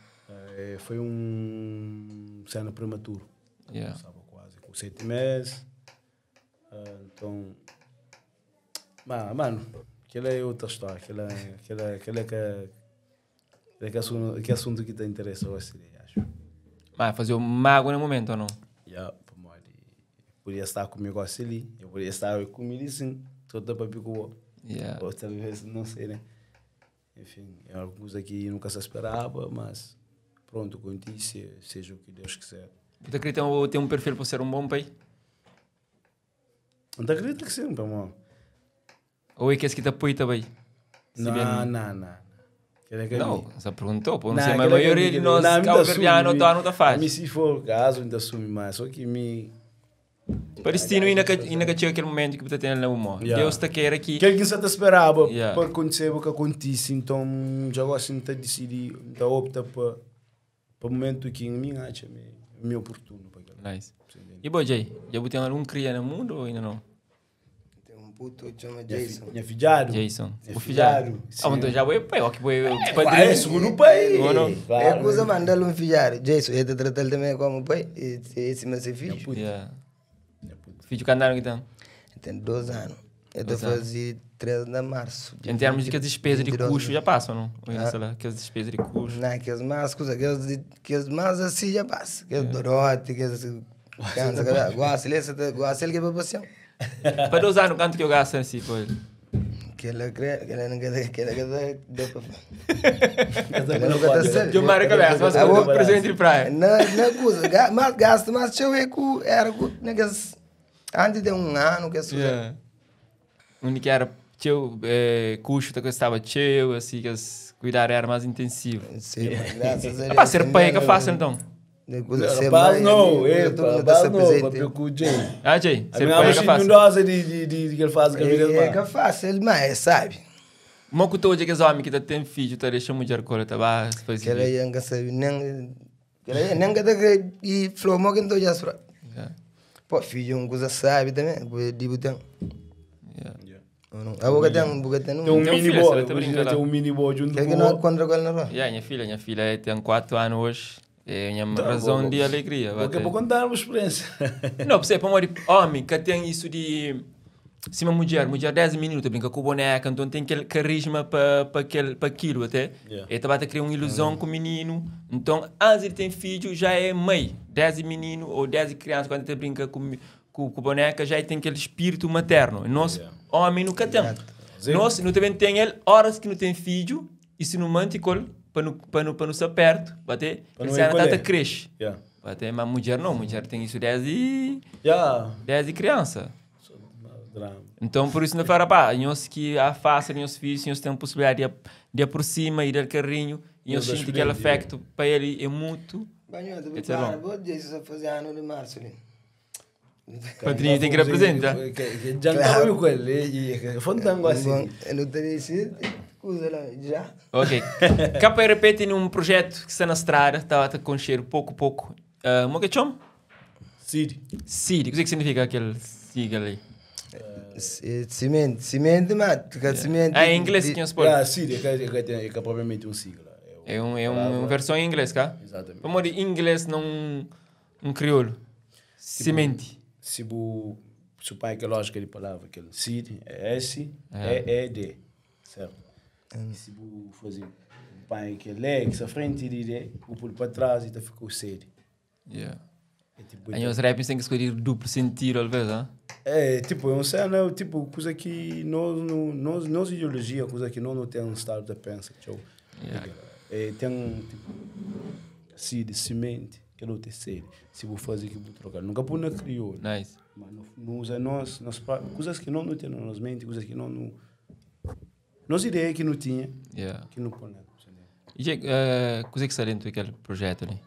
Foi um cena prematuro. Yeah. Estava quase com 7 meses. Então... Mano, aquela é outra história, aquela que assunto que te interessa hoje, acho. Ma faze-u mágua na momentu ou não? Ya, pamodi podia sta ku mi gosi li, eu podia sta ku mi li sin, so ta papia ku bo. Yeah. Ou talvez, não sei, né? Enfim, é uma coisa que nunca se esperava, mas pronto, acontece, seja o que Deus quiser. Bu ta acredita ma bu ten un perfil pa ser un bon pai? N ta acredita que sim, pamodi. Ou é kes ki ta poi ta bai? Si ben- Não, não, não. Kel é ka Não, mi. só perguntou, pô, não Não, sei, mas a kel é ka maioria mi, de kel é- nós Não, mi ta cabo-verdiano assume, tá não tá mi- faz. Mi se for o caso, mi ta assume mais, só que mi Pa destino ainda ka ainda ka txega kel momento ki bu ta tene na bu mó. Yeah. Deus ta kere ki Kel ki N sa ta speraba Yeah. pa akontise-ba ka kontise, nton dja gosi N ta disidi, N ta opta pa pa momentu ki mi N atxa mi mi oportunu pa kel. Nice. E bo, Jay, dja bu ten algun kria na mundu ou ainda não? Tem um puto que chama Jason. Nha fidjadu. Jason. Nha O fidjadu. fidjadu. Ah, então já foi pai, ó que foi Pai, é segundo pai. Ou não? Claro. É coisa mandar um filhado. Jason, ele trata ele também como pai. Esse, esse mas é filho. Yeah. Filho que que tem. Tem 12 anos. Eu tô fazendo 3 de março. Em termos de que as despesas de 22 custo já passam, não? Ou ainda, sei lá, que as despesas de custo. Não, aqueles mais coisas, aqueles, aqueles mais assim já passa. Aqueles dorote, aqueles. Cansa, gosta, ele gosta, ele que é pra passear. Para 2 anos, quanto que eu gasto assim, pô? Aquela que aquela não quer, aquela que deu pra. Aquela nunca tá sabendo. De uma cabeça, mas Ah, com bom. o presente de praia. Na, na coisa, mas gasto, mas deixa eu ver que era com, naqueles, antes de um ano que eu Yeah. Onde que era teu custo que estava cheio, assim, que as cuidar era mais intensivo. Sim, mas graças a Deus. Ah, pá, ser pai é que é fácil então. De coisa, ser Rapaz, mãe, não, eu é, tô não tá rapaz, se não, presente. papel com o Jay. Ah, Jay, A ser minha pai é mãe que é não fácil. gosta de que ele faz com a vida É, é que é fácil, mas é, sabe? Mas que tu hoje que é homem que tá tem filho, tá deixando mulher cola, tá bah, faz Que ela aí nunca sabe, nem, que ela aí nem que tá que e falou, mas que não já só. Yeah. Pô, filho, um coisa sabe também, coisa de botão. Yeah. Ou não? A boca tem, boca tem, Tem um não. Tem um mini filho, boy, você tá brincando tem lá. um mini boy junto Que com que não o encontra com ele na rua? Yeah, minha filha tem 4 anos hoje. É minha Tá, razão vou- de alegria. Porque vai vou contar uma experiência. Não, você para morrer homem que tem isso de se uma mulher, mulher 10 minutos brinca com boneca, então tem aquele carisma para pa aquele para aquilo até. Yeah. Ele também tá criar uma ilusão com o menino. Então, antes de ter filho, já é mãe. 10 menino ou 10 crianças quando ele brinca com boneca, já tem aquele espírito materno. E nós, Yeah. homem, nunca tem. Sim. Nós não também tem ele horas que não tem filho e se não mantém para não ser perto, bater, Pra não ele encolher. tá cresce. Yeah. Bater, mas mulher não, mulher tem isso desde Yeah. desde criança. Drama. Então, por isso, não fala, pá, nós que afasta nos filhos, nós temos possibilidade de aproximar e dar carinho, e nós Nós sentimos que aquele aprende, afeto para ele é muito. Banho, tu Quer dizer, prepara, bom. bom dia, isso fazer ano de março ali. Padrinho tem que representar. Já não com ele, e fontango assim. Bom, eu não teria sido, coisa lá, já. Ok. KRP tem um projeto que está na estrada, está a conhecer pouco a pouco. Como é que chama? Cid. Cid. O que é que significa aquele sigla ali? Cimento, cimento, mas, que cimento. Ah, em inglês que nós pôr. Yeah, Cid, é que é propriamente um sigla. É uma versão em inglês, cá? Exatamente. Vamos de inglês num um crioulo. Semente. Se o se o pai que é lógica de palavra, aquele Cid é S, E, E, D. Certo? E se o fazer o pai que é L, que se frente de D, o pulo para trás e tá ficou C. Yeah. É tipo, Aí os rappers têm que escolher duplo sentido, às vezes, ah? É, tipo, é um cena, tipo, coisa que nós, nós, nossa ideologia, coisa que nós não temos estado de pensa, tipo, Yeah. é, tem, tipo, seed, semente, que não tem seed. Se vou fazer que vou trocar. Nunca põe na crioula. Nice. Mas não, não usa nós, nós, coisas que nós não temos na nossa mente, coisas que nós não... Nossa ideia que não tinha, Yeah. que não põe na. E, Jake, o que é que está dentro daquele projeto ali?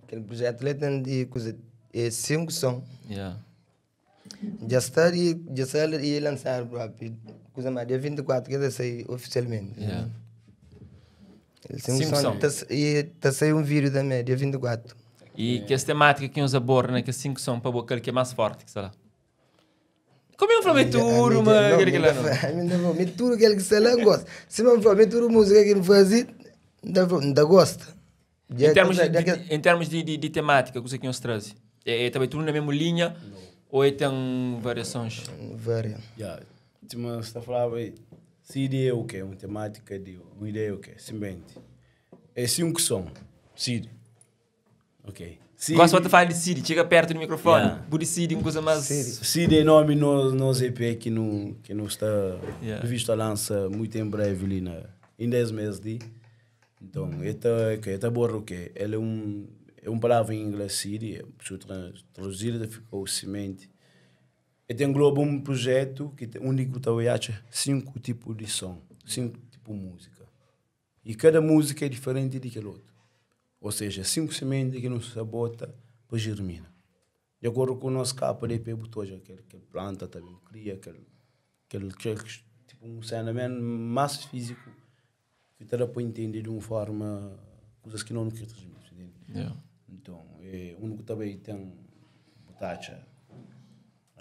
Aquele projeto ali tem de coisa, é cinco sons. Yeah. Já está e já está e lançar próprio. Coisa mais dia 24 que vai sair oficialmente. Yeah. Cinco Cinco sons. sons. Tá, e tá saindo um vídeo também, dia 24. E que as temáticas que nos aborda, né? Que as cinco são para aquele que é mais forte, que sei lá. Como é um Flameturo, mano? Aquele que lá não. Me tudo que ele que se lá gosta. Se não for, me tudo música que me faz, não gosta. Em termos de, de, em termos de temática, o que é que nos traz? É também tudo na mesma linha ou é tem variações? Varia. Yeah. Tipo, você está falando aí, se ideia é o quê? Uma temática de uma ideia é o quê? Simplesmente. É cinco sons. Cid. Ok. Cid. Gosto de falar de Cid, chega perto do microfone. Yeah. Bu decide uma coisa mais. Cid. Cid é nome no nos EP que não que não está Yeah. previsto a lança muito em breve ali na em 10 meses de. Então, esta que esta borra o quê? Ela é um é uma palavra em inglês seed, se traduzir ficou semente. E tem engloba um projeto que tem único talvez acha cinco tipos de som, cinco tipos de música. E cada música é diferente daquele outro. Ou seja, cinco sementes que não se sabota, pois germina. De acordo com o nosso capa de EP, botou já aquele, aquele planta também cria, aquele, aquele, aquele, tipo um cena mais físico que te dá para entender de uma forma coisas que não quer transmitir. entende? Yeah. Então, é, o único também tem taxa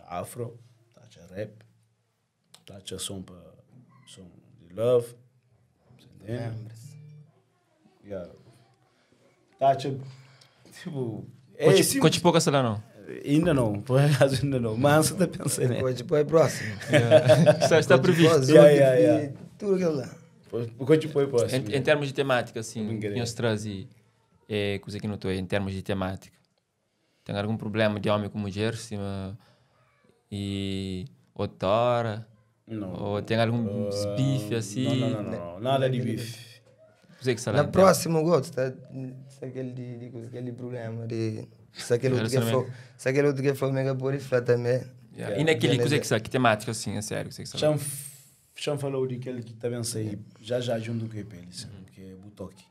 afro, taxa rap, taxa som para som de love, você entende? Yeah. Taxa tipo é, Cote, sim, cote pouca sei lá não. ainda não, por acaso ainda não, mas você tá pensando, né? Pode pôr próximo. Está, está previsto. Pode, Yeah, yeah, yeah. Tudo aquilo lá. Pode pôr próximo. Em, em termos de temática, assim, Brincadeira. nós traz é, coisa que não estou em termos de temática. Tem algum problema de homem com mulher, cima e outra Não. Ou tem algum bife assim? Não, não, não, não, nada de bife. Coisa que sei lá, Na então. próxima, gosto, está tá aquele, de, de, aquele problema de. Se aquele outro que Relacionamento. for, se aquele outro que for mega por isso também. Yeah. E naquele coisa que sabe, que temática assim, é sério, coisa que sabe. Já, já falou de aquele que também saí já já junto com ele, que é Butoque.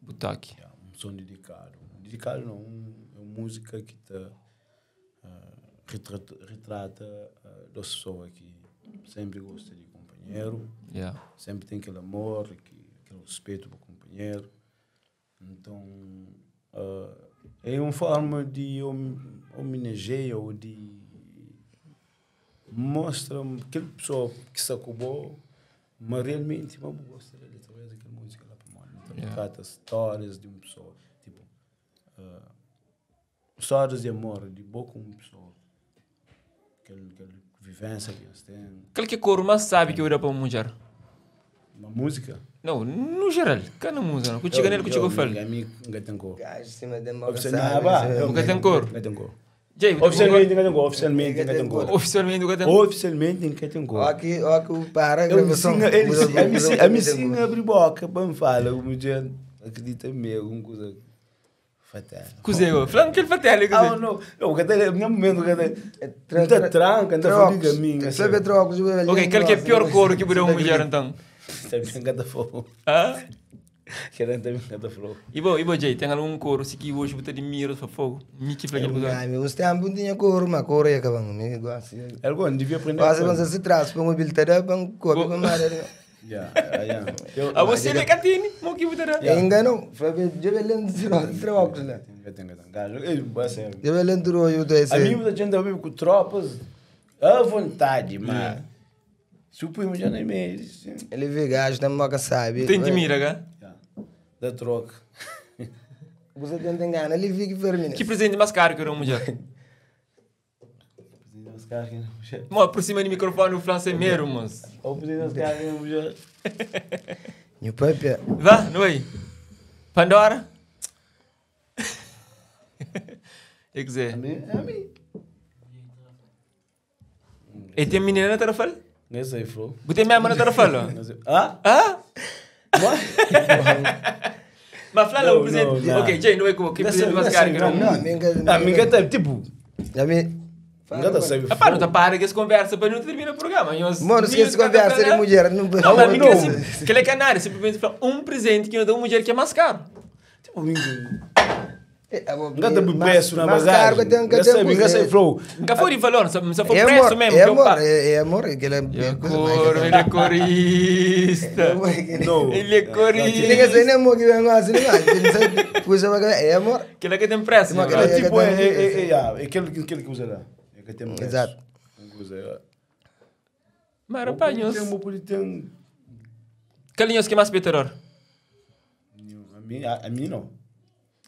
Butoque. Yeah, um som dedicado. Dedicado não, um, é uma música que te, retrata, retrata da pessoa que sempre gosta de companheiro, Yeah. sempre tem aquele amor, que, aquele respeito para o companheiro. Então, é uma forma de homenagear ou de mostra aquela pessoa que se acabou, mas realmente eu gosto dele através daquela música lá para mim. Então, Yeah. trata histórias de uma pessoa, tipo, histórias de amor, de boa com uma pessoa, aquela, aquela vivência que eles têm. Aquele que coro, mas sabe que eu para uma mulher. Uma música. Não, no geral, cá na música, não. Contigo nele, contigo eu falo. Amigo, nunca tem cor. Gajo, cima de mal Oficialmente, ah, Nunca tem cor. Nunca tem cor. Jay, Oficialmente, nunca tem cor. Oficialmente, nunca tem cor. Oficialmente, nunca tem Oficialmente, nunca tem cor. Ó que, ó que para a Eu gravação. ensino, ele, Muda- a mim muda- sim- a mim muda- sim abre boca para me falar, o mulher acredita em mim, alguma coisa fatal. Cozeu, falando que ele fatela, Ah, cozeu. não, não, o cara, no momento, o cara, É, não tranca, não trocos. tá a mim, Sabe trocos, Ok, aquele que é pior coro que virou uma mulher, então. Sabe, canta fogo. Hã? Querendo também canta fogo. E bom, e bom, Jay, tem algum coro se que hoje botar de mira, para fogo? Miki para aquele coisa. Ah, meu, uns tempos não tinha couro, mas couro ia acabando. Me gosto. Algum devia aprender. Quase você se traz para uma bilheteira, para um copo, para uma área. Yeah, yeah. Eu, Ah, você é catine, mo que botará. É engano, foi eu lembro de trocos lá. Tem, tem, tem. Gajo, eu, a sério. Eu lembro eu desse. A mim, muita gente vive com tropas à vontade, mas. Se o primo já nem me. Ele vê gajo, não me sabe. Tem de mira, cá? Da troca. Você tenta enganar, ele vê que vermelho. Que presente mais caro que era uma mulher? Mo, por cima do microfone, o Flan é mero, moço. O presidente dos caras que não Meu próprio. Vá, não é? Pandora? Eu quiser. A mim, é a mim. E tem menina na tarafal? Não sei, Flo. Botei mesmo na tarafal, ó. Não sei. Ah? Ah? Mas Flan, o Não, presente. não, não. Ok, Jay, não é como que Não presente sei, mais não caro sei, que era não. uma Não, minha A minha tá tipo. A mim. Nunca sabe. Rapaz, não tá para que essa conversa para não terminar o programa. E os Mano, esquece meninos conversa que de tá mulher. Não, Não, mas não. não. Que ele é canário, simplesmente fala um presente que eu dou uma mulher que é mais caro. Tipo, nunca tem preço na mais bagagem. caro que tem que Nunca sabe, nunca sabe, Flo. Nunca foi de valor, só, só foi É preço amor, mesmo. é que eu amor, pago. é, é amor, aquele é É coisa coro, ele é corista. Não. Ele é Ninguém corista. sabe nem amor que vem assim, não é? Puxa pra é amor. Aquele é que tem preço, Uma meu aquele- brother. Tipo, é, é, é, é, aquele que usa lá. É que tem preço. Exato. Usa. Mas rapaz, Tem, nós... pode ter um. Calinhos que é mais peteror? A mim, a mim não.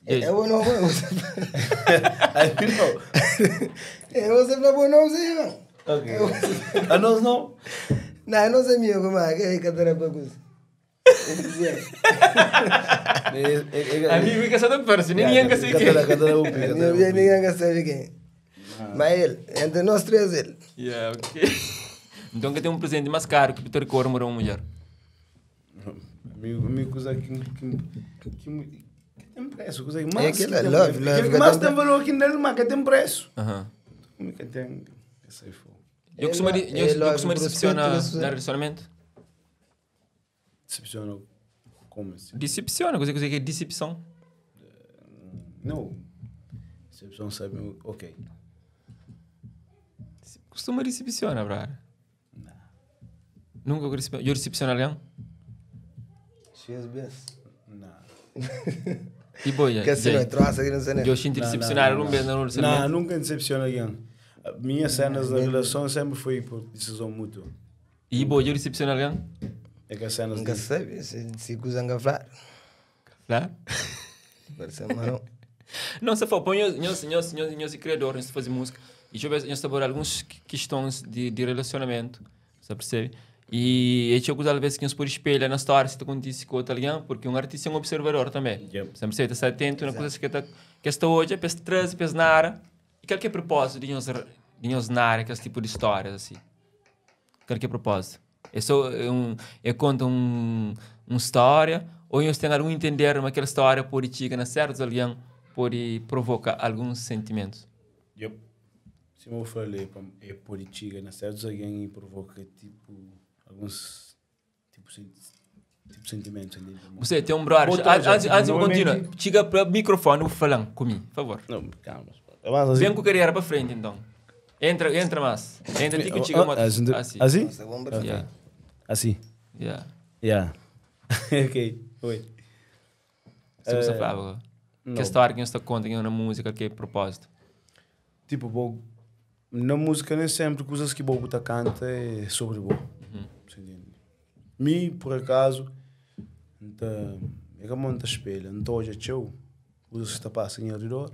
É o não, A mim não. é você pra bom não, sim, não. Ok. A nós não. Não, eu não sei meu, como é que é que era pra coisa. Amigo ka sa ta parse, nem ninguém ka sabe quem. Nem ninguém ka sabe quem. Mas ele, entre nós três ele. Yeah, ok. Então que tem um presente mais caro que Peter Cor morou uma mulher. Amigo, amigo, coisa que que que que tem preço, coisa que mais É aquele que tem love, preço. love, Aquele que que mais tem tem valor aqui nele, mas que tem preço. Aham. Como que tem? Essa aí foi. Eu costumo É eu, eu love, costumo decepcionar respeito, na relacionamento. Decepciona como assim? Decepciona, coisa que é decepção. Não. Decepção sabe, ok. Costuma decepcionar, brother. Nunca eu decepciono. Eu decepciono alguém? Cheers, best. Não. E boia. Que assim, não é troça que não sei nem. Eu sinto decepcionar algum vez no Não, relacionamento. nunca decepciona alguém. A minha cenas na relação sempre foi por decisão mútua. E boia, eu decepciono alguém? É que as cenas Nunca de- sabe, se coisa nunca falar. Claro. Parece mas não. Não, se for, põe nós, nós, nós, nós criador, nós fazemos música. E deixa eu ver, nós abordamos algumas questões de relacionamento, você percebe? E é coisa às vezes que nós pode espelhar na história se acontece com outro alguém, porque um artista é um observador também. Yep. Você percebe? Está atento na coisa que está que está hoje, pensa traz, pensa na área. E qual que é o propósito de nós narrar aquele tipo de histórias assim? Qual que é o propósito? É só um, é conta uma história ou eles têm algum entender mas aquela história pode chegar na certos alguém pode provocar alguns sentimentos. Yep. Se eu falei, é política, na certo alguém e provoca tipo alguns tipo, tipo sentimentos. entende? Você tem um brother, Botou antes já, antes antes de normalmente- continuar, chega para o microfone, vou falando comigo, por favor. Não, calma. Avança assim. Vem com a carreira para frente então. Entra, entra mais. Entra tipo chega Ah, mais. Assim? Assim. Assim? Nossa, bom pra Yeah. Assim. Yeah. Yeah. Ok. Oi. Se você falava. não. Que história que você conta na música, que é propósito. Tipo, bom, na música nem sempre coisas que bom tá canta é sobre bom. Você entende? Me, por acaso, então, é que monta espelho, então hoje é teu, coisas que tá passando em redor,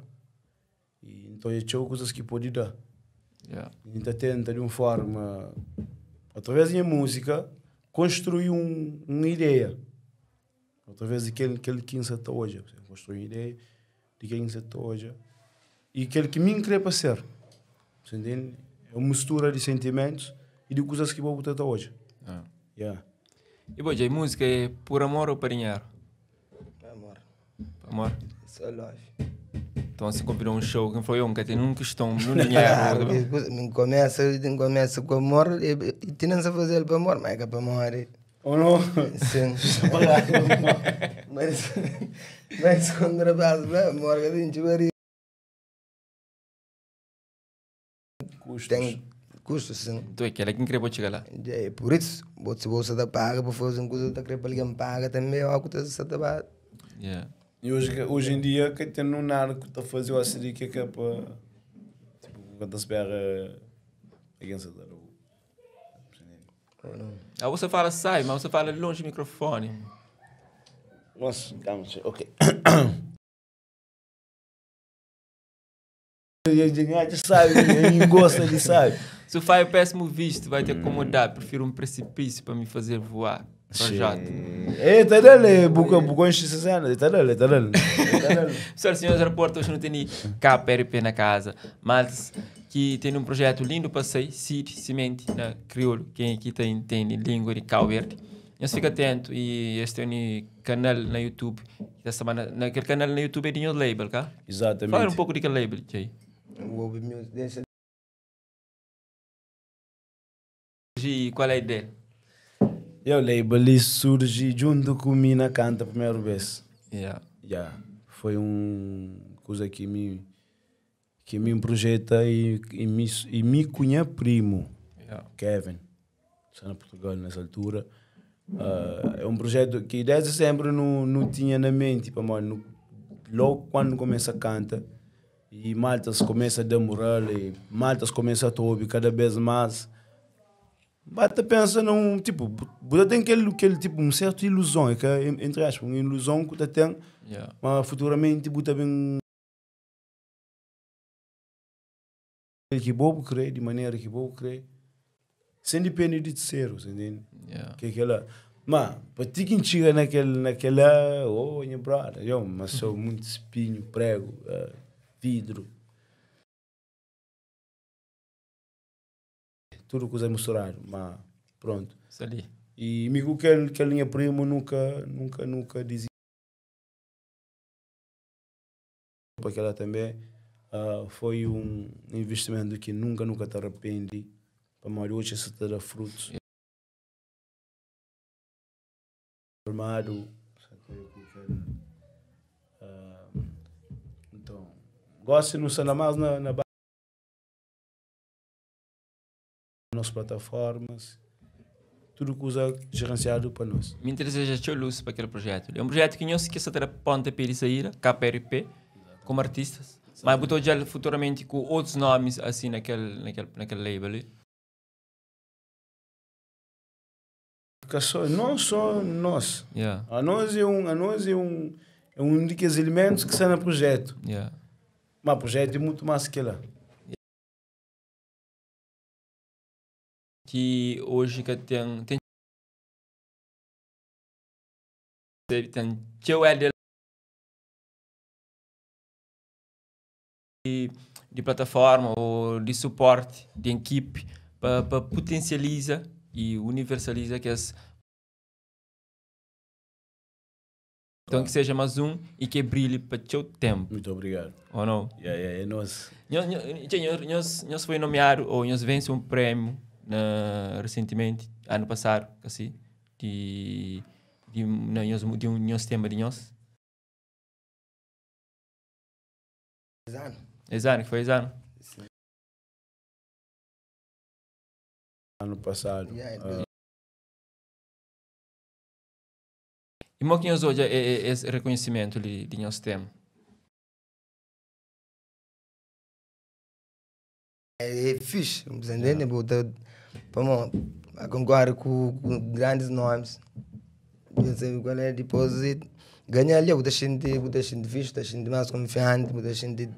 e então é teu coisas que pode dar. Yeah. Então tenta de uma forma, através da minha música, construir uma ideia. Através daquele aquele que está hoje. Construir uma ideia de quem está hoje. E aquele que me quer para ser. Você entende? É uma mistura de sentimentos e de coisas que vou botar até hoje. Ah. Yeah. E bom, Jay, música é por amor ou por dinheiro? Amor. Por amor. Só love. Então, assim, convidou um show, quem foi um que tem nunca questão, no Claro, dinheiro. que começa com amor e tem a fazer para amor, mas é que para amor. Ou não? Sim. Mas quando rapaz, amor, que a gente vai Custos. tem custo, sim. Tu é aquela que queria chegar lá. É por isso, se você tá paga para fazer uma coisa, tá querendo alguém paga também, ó, que você tá paga. Yeah. E hoje em dia, quem tem um nada que está a fazer o ACD que é para. Tipo, quando espera. Alguém se dá o. Ah, você fala sai, mas você fala longe do microfone. Nossa, calma, ok. A gente sabe, ninguém gosta, ele sabe. Se faz o péssimo visto, vai te acomodar. Prefiro um precipício para me fazer voar. Projeto. Ei, tá dando, buco, buco enche essa cena, tá dando, tá dando. Senhoras e senhores, aeroporto hoje não tem KPRP na casa, mas que tem um projeto lindo para sair, Cid, Semente, na Crioulo, quem aqui tem, tem língua de Cabo Verde. Então fica atento e este é um canal na YouTube. Essa semana, naquele canal na YouTube é de label, tá? Exatamente. Fala um pouco daquele label, Jay. O Obi Music, deixa. E qual é a ideia? Eu label surge junto comigo na canta a primeira vez. Yeah. Yeah. Foi uma coisa que me projeta e me cunha primo, Yeah. Kevin, está na Portugal nessa altura. É um projeto que desde sempre não tinha na mente, tipo, mano, logo quando começa a cantar e maltas começa a dar moral e maltas começa a ouvir cada vez mais. Bata pensa num, tipo, você tem aquele tipo, um certo ilusão, é que, entre aspas, uma ilusão que você tem, Yeah. mas futuramente você também que bobo crê, de maneira que bobo crê, sem depender de terceiros, entende? Yeah. Que é aquela, Ma, pa ti ki N txiga na kel, na kela, oh nha brother, yo, ma so muito spinhu, prego, vidru. Tudu kuza misturadu, ma pronto. Sta li. E mi ku kel, kel nha primo nunka, nunka, nunka desisti. Pa kela tanbe foi un investimentu ki nunka nu ka ta rapendi, pamodi oji sa ta da frutus. Formadu, sa ta ku kel, nton, gosi nu sta na mas na na nos plataformas, tudu kuza gerenciadu pa nos. Mi ta deseja txeu luz pa kel projetu li. É un projetu ki nhos ki sa ta da pontapé di saída, KRP, komu artistas. Mas bu ta odjal futuramenti ku otus nomis asi na kel, na kel, na kel label li. Ka só, não só nós. Yeah. A nós é um, a nós é um, é um de kes elementos que está no projeto. Yeah. Mas o projeto é muito mais que lá. Ki oji ka ten, ten ten txeu LD di plataforma ou di suporti di ekipi pa pa putensializa y universaliza kes Então que seja mais um e que brilhe pa txeu tempo. Muito obrigado. Ou não? Yeah, yeah, é nós. Nhos, nhos, nhos, nhos foi nomeado ou nhos vence um prémio na, recentemente, ano passado, assim, de, de, na, nhos, de um nhos tema de nhos. Esse ano. Esse ano, que foi esse ano? Sim. Ano passado. Yeah, E mo ki nhos odja es reconhecimento li di nhos tema? É fixe, você entende? Bu ta, pamo, a concorre com, com grandes nomes. Eu sei qual é, depois e ganhar ali, bu ta xinti, bu ta xinti fixe, bu ta xinti mais confiante, bu ta xinti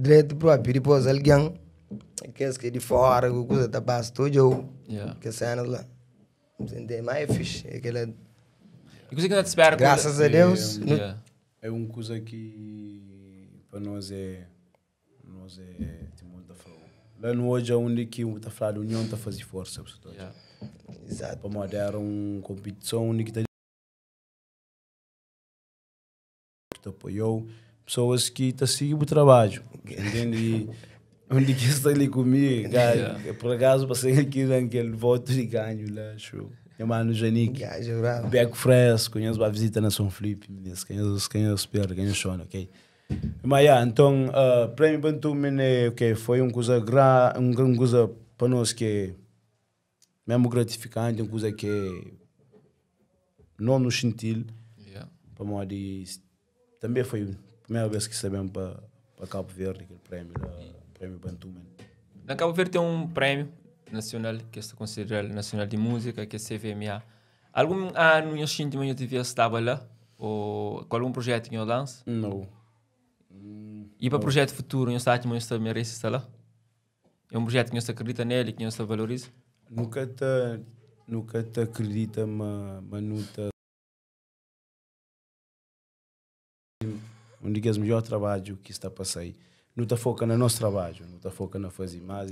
direito próprio. Depois alguém, aqueles que é de fora, que coisa tá passa tudo, Yeah. que cenas lá. Você entende? Mas é fixe, é aquela, E coisa que nós te espera graças a Deus, no- Yeah. É uma coisa que para nós é nós é tem muita fala. Lá no hoje é onde que está falando união está fazer força, pessoal. Yeah. exato. Para nós era uma competição onde que tá que te apoiou, pessoas que te seguem o trabalho, entende? E onde que está ali comigo, cara, por acaso passei aqui naquele voto de ganho lá, show. Meu mano Janique. Gajo bravo. Beco Fresco, conheço a visita na São Felipe, meninas, conheço, conheço Pedro, conheço Shona, ok? Mas, yeah, então, Prêmio Bantumen é, ok, foi uma coisa, gra, uma coisa para nós que é mesmo gratificante, uma coisa que não nos sentiu, Yeah. para nós, e também foi a primeira vez que sabemos para, para Cabo Verde, aquele prêmio, lá, Prêmio Bantumen. Na Cabo Verde tem um prêmio nacional que se considera nacional de música, que é CVMA. Algum ano eu sinto que eu devia estar lá ou com algum projeto que eu lance? Não. E para projeto futuro, eu acho que eu merece estar lá? É um projeto que eu acredita nele, que eu valoriza? Nunca te, nunca te acredita, mas, mas não te... Um dos melhores trabalhos que está a passar aí. Não te foca no nosso trabalho, não te foca na fazer mais.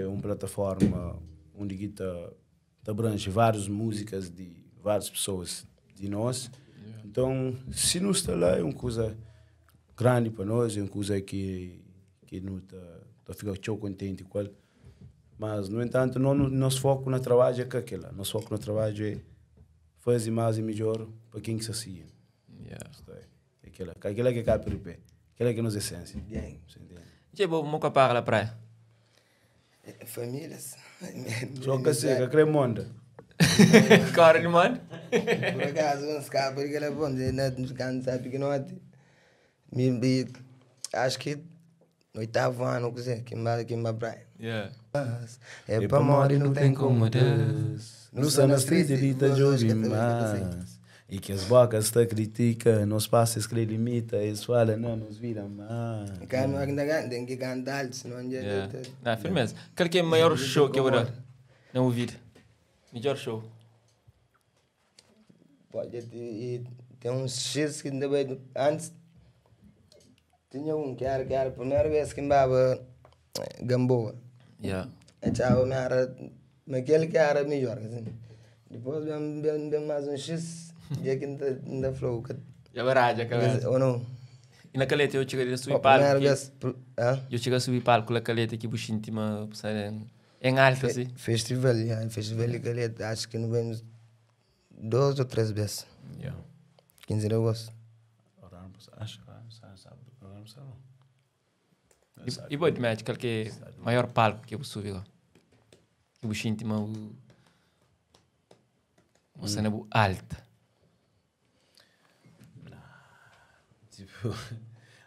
É uma plataforma onde que te, te abrange várias músicas de várias pessoas de nós. Então, se não está lá, é uma coisa grande para nós, é uma coisa que, que não está tá fica tão contente com ela. Mas, no entanto, não, nosso foco no trabalho é que aquela. Nosso foco no trabalho é fazer mais e melhor para quem que se siga. Yeah. Isto é, é aquela, aquela que é KPRP, aquela que é a nossa essência. Bem. Você entende? Che, vou mo para la praia. Famílias. Só que seca, cremonda. Corre, mano. Por acaso, vamos ficar porque ela é bom, né? Nos sabe que não é. Me, me, acho que no oitavo ano, que sei, que vai que vai praia. Yeah. É pra morrer, não tem como Deus. No na street, ele tá jovem mais. E que as bocas te critica, nos passos que limita, eles falam, não nos vira mais. Cara, não ainda tem que cantar, senão já. Yeah. Não, firmeza. Qual que é o maior show que eu vou dar? Na bu vida? Midjor show? Pode e tem uns X que ainda bem antes tinha um que era que era a primeira vez que andava Gamboa. Yeah. Achava me era aquele que era melhor, assim. Depois vem, vem, vem mais um X, já que ainda ainda flow, que, Já baralha a cabeça. ou não? E na caleta eu cheguei a subir A primeira palco. vez, hã? Eu cheguei a subir palco na caleta que buxinti ma em, em alto assim. Festival, yeah, festival de Caleta, acho que não vemos duas ou três vezes. Yeah. 15 de agosto. Ora, não sei, acho que não sei, sabe, não sei, não. E, e boi de match, qual que é o maior palco que eu subi lá? Que buxinti ma o uma cena bu alta. Tipo,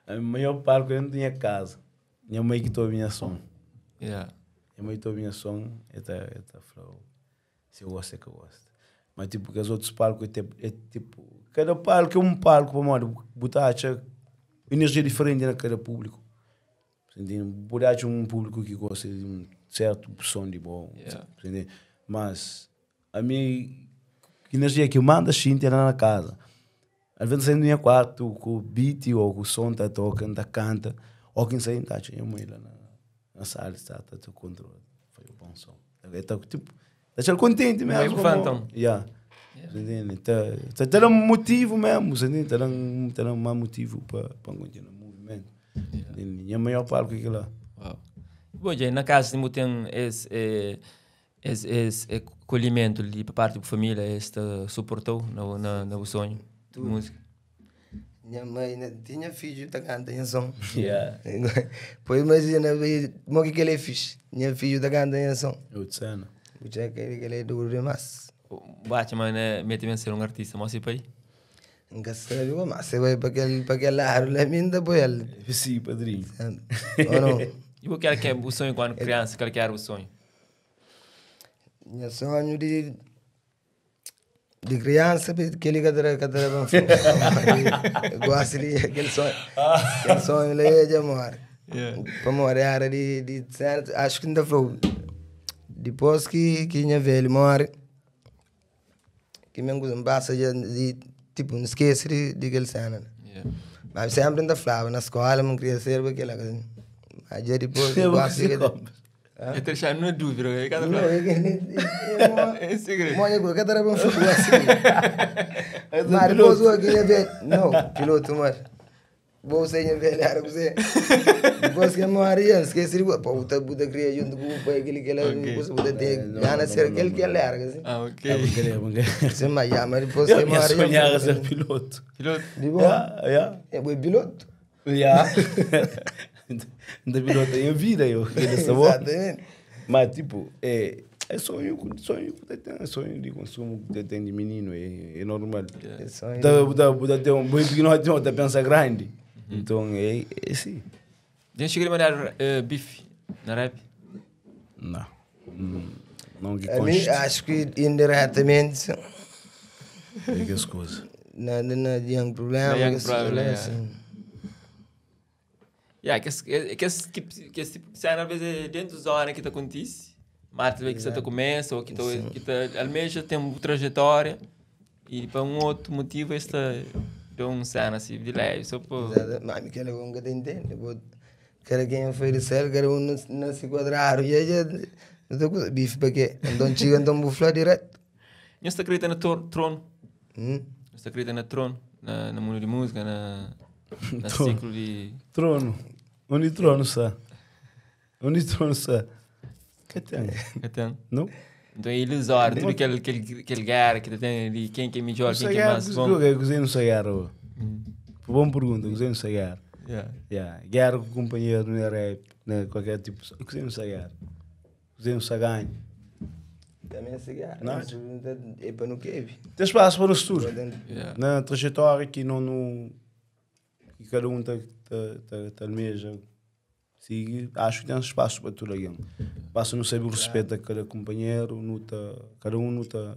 a maior palco eu não tinha casa. Minha mãe que toa minha som. Yeah. Minha mãe toa minha som, eta falou, se eu gosto é que eu gosto. Mas tipo, que os outros palcos, é, é tipo, cada palco é um palco, para modo, botar acha energia diferente na cada público. Entende? Botar um público que gosta de um certo som de bom, Yeah. entende? Mas a minha energia que eu mando a gente era na casa. Às vezes saio do meu quarto com o beat ou com o som tá tocando, tá canta, ou quem sai tá tinha mãe lá na, na sala, está tá tá controle. Foi o bom som. Tá tipo, tá achando contente Meio mesmo. fã, como- então. Yeah. Entende? Tá, tá, tá dando um motivo mesmo, você entende? Tá dando, tá dando mais motivo para para continuar o movimento. Entende? E a maior palco que lá. Uau. Bom, gente, na casa tem tem esse eh, esse esse acolhimento ali para parte da família, este suportou no na no sonho de música. Minha mãe né, tinha filho, tá cantando som. Yeah. Pois imagina, como que ele é fixe? Minha filho tá cantando som. Eu te cena. O que ele é duro demais. O Batman né, mete bem ser um artista, mas pai. Nunca sabe, mas você vai para aquele, para aquele lado lá, minta por ele. Sim, padrinho. Ou não? E o que era que é o sonho quando criança, qual que era o sonho? Meu sonho de, de criança, que ele cadra cadra bom Eu gosto de aquele sonho. Aquele sonho lá é de amor. Para morrer era de, de certo, acho que ainda falou. Depois que que minha velha morre, que minha coisa passa de, de tipo, não esquece de, de aquele cena. né? Yeah. Mas sempre ainda falava, na escola, não queria ser aquela coisa. Mas já depois, eu gosto de... Eu tô deixando na dúvida, eu cada Não, é que... É segredo. Olha, eu quero um futebol assim. Mas depois eu queria ver. Não, piloto, mas. Vou ser velho, era você. Depois que eu morri, eu esqueci. Pô, o tabu da cria junto com o pai, aquele que ele era. Você tem gana ser aquele que ele era. Assim. Ah, Ah, ok. vou querer, vou querer. Sim, mas já, mas depois que Eu eu minha morri. sonhar era ser piloto. Piloto. De bom. Yeah, yeah. É bom piloto. Yeah. Da piloto em vida, eu. Aquele sabor. Exatamente. Mas, tipo, é, é sonho, sonho que tem, é sonho de consumo que tem de menino, é, é normal. É sonho. Tá, tá, tá, tem um boi pequeno, tem outra pensa grande. Então, é, é sim. Gente, cheguei a mandar bife na rap. Não. Não que A mim, conste. acho que indiretamente, É que as coisas. não, não, não tinha um problema. Não tinha que problema, é. assim. Yeah, que esse, que esse, que, que esse tipo de cena às vezes é dentro da zona que te acontece, mas vê que você te começa ou que te, que te almeja tem uma trajetória e para um outro motivo esta deu um cena assim de leve, só por Exato. Mas aquele bom que te entende. Pô, Quero quem oferecer, quero um não, não se quadrar. E aí, não tem coisa. Bife para quê? Então chega, então bufla direto. Não se acredita no trono, Hum? não se acredita no trono, na, no mundo de música, na, na Trono. ciclo de Trono. Onde trono está? Onde trono está? Que tem? que tem. Não? Então é ilusório, tudo aquele, aquele, aquele guerra que tem ali, quem que é melhor, quem que é mais bom. Gostei não sei guerra. Boa pergunta, gostei não sei guerra. Yeah. Yeah. Guerra com companheiro, não é rap, né? qualquer tipo. Gostei não sei guerra. Gostei não sei ganho. Também se guerra. Não. É para não quê? Tem espaço para o futuro. Yeah. Na trajetória que não. não que cada um tá, tá, tá, tá almeja seguir, acho que tem espaço para tudo alguém. Basta não saber o respeito a cada companheiro, não tá, cada um não tá.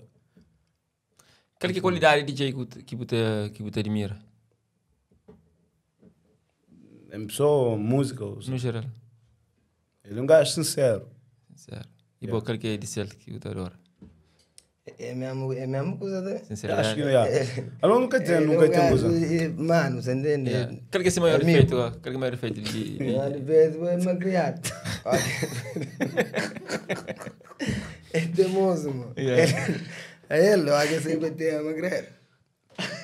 Qual que é a qualidade de DJ que te- que você que você admira, Em pessoa, música. ou- no geral? Ele é um gajo sincero. Sincero. E bo, kal ki é di sel ki bu ta adora? É mesmo, é mesmo coisa também. Sinceridade. Acho que yeah. Alô, nunca tem, nunca tem coisa. Mano, você entende? Yeah. Qual que é o maior Amigo. defeito? Qual que é o maior defeito de, de... Maior defeito é malcriado. É teimoso, mano. Yeah. É ele, eu acho que sempre tem a malcriado.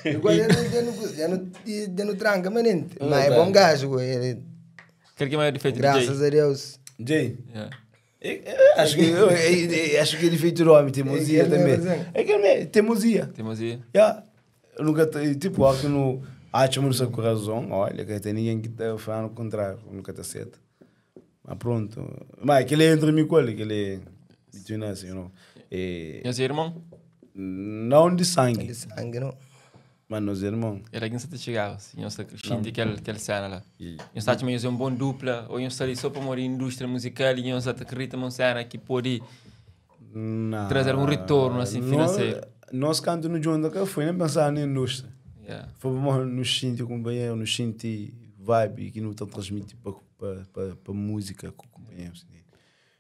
Igual ele não, já não, já não tranca, mas Mas é bom gajo, ele. Qual que é o maior defeito de Graças Jay? a Deus. Jay, Yeah. eu acho que, eu acho que ele feito homem, teimosia É que ele também. mesmo. É que ele é teimosia. Teimosia. Yeah. Eu nunca, tipo, acho que não, acho que não com razão, olha, que tem ninguém que está falando o contrário, nunca está certo. Mas pronto. Mas aquele é entre mim com ele, aquele é between us, you know. É, Meus irmãos, não de sangue, De sangue, não. mas nós irmãos. era quem você chegava, assim, eu estou crescendo aquela aquela cena lá. E- Eu estava também um bom dupla, ou eu estou ali só para morrer indústria musical e eu estou acredita uma cena que pode Não. Trazer algum retorno, assim, financeiro. Nós canto no John da foi nem pensar na indústria. Yeah. Foi bom nos sentir companheiro, nos sentir vibe que não está transmitindo para música com o companheiro. assim.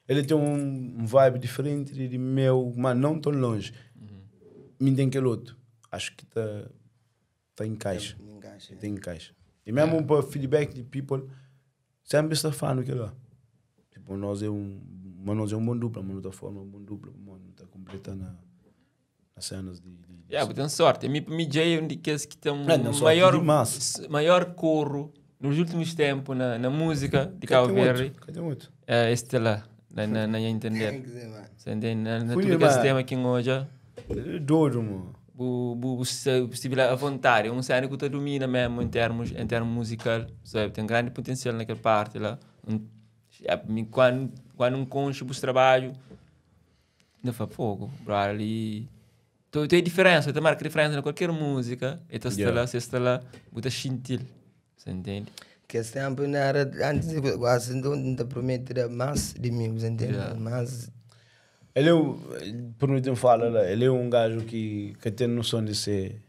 Ele tem um vibe diferente de meu, mas não tão longe. Me tem aquele outro. Acho que está tá em caixa. Encaixa. Tem encaixa. E mesmo para feedback de people, sempre está falando aquilo lá. Tipo, nós é um, mas nós é um bom dupla, mas não forma um bom dupla, mas não está completando as cenas de, de Yeah, tem sorte. Mi, mi Jay é um daqueles que tem um Não, tem sorte maior, demais. maior corro nos últimos tempos na música de Cabo Cadê Verde. outro? Cadê outro? É este lá, na minha Tem entender. que ser, mano. Você entende? Na Fui, tudo que esse mas- tema aqui hoje, É doido, mano. bu estive lá à vontade. É um cenário que te domina mesmo em termos musical, sabe? Tem grande potencial naquela parte lá. Quando um concho o trabalho, não faz fogo, bro, ali. Tem diferença, tem marca diferença em qualquer música. E tá Yeah. lá, você está lá, você sentir. Você entende? Que sempre não era antes de quase não te promete dar mais de mim, você entende? Yeah. Mas Ele é um, permitem falar lá, ele é um gajo que tem noção de ser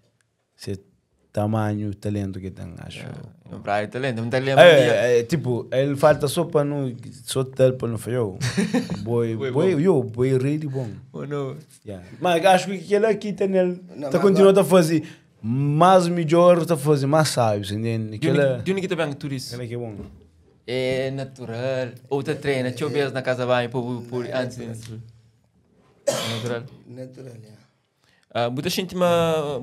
tamanho, talento que tem, acho. É um praia talento, não tá lembrando. É, tipo, ele falta só para não, só tal para não falhar. Boi, Boi boi, yo, boi really bom. Ou não? Yeah. Mas acho que aquele aqui tem ele, Não, tá mas continuando a fazer mais melhor, tá fazer mais sábio, você entende? De Aquele, onde que tá bem tudo isso? aquele que é bom. É natural. Ou te treina, deixa eu ver na casa banho por antes de É natural. natural, yeah. Muita gente me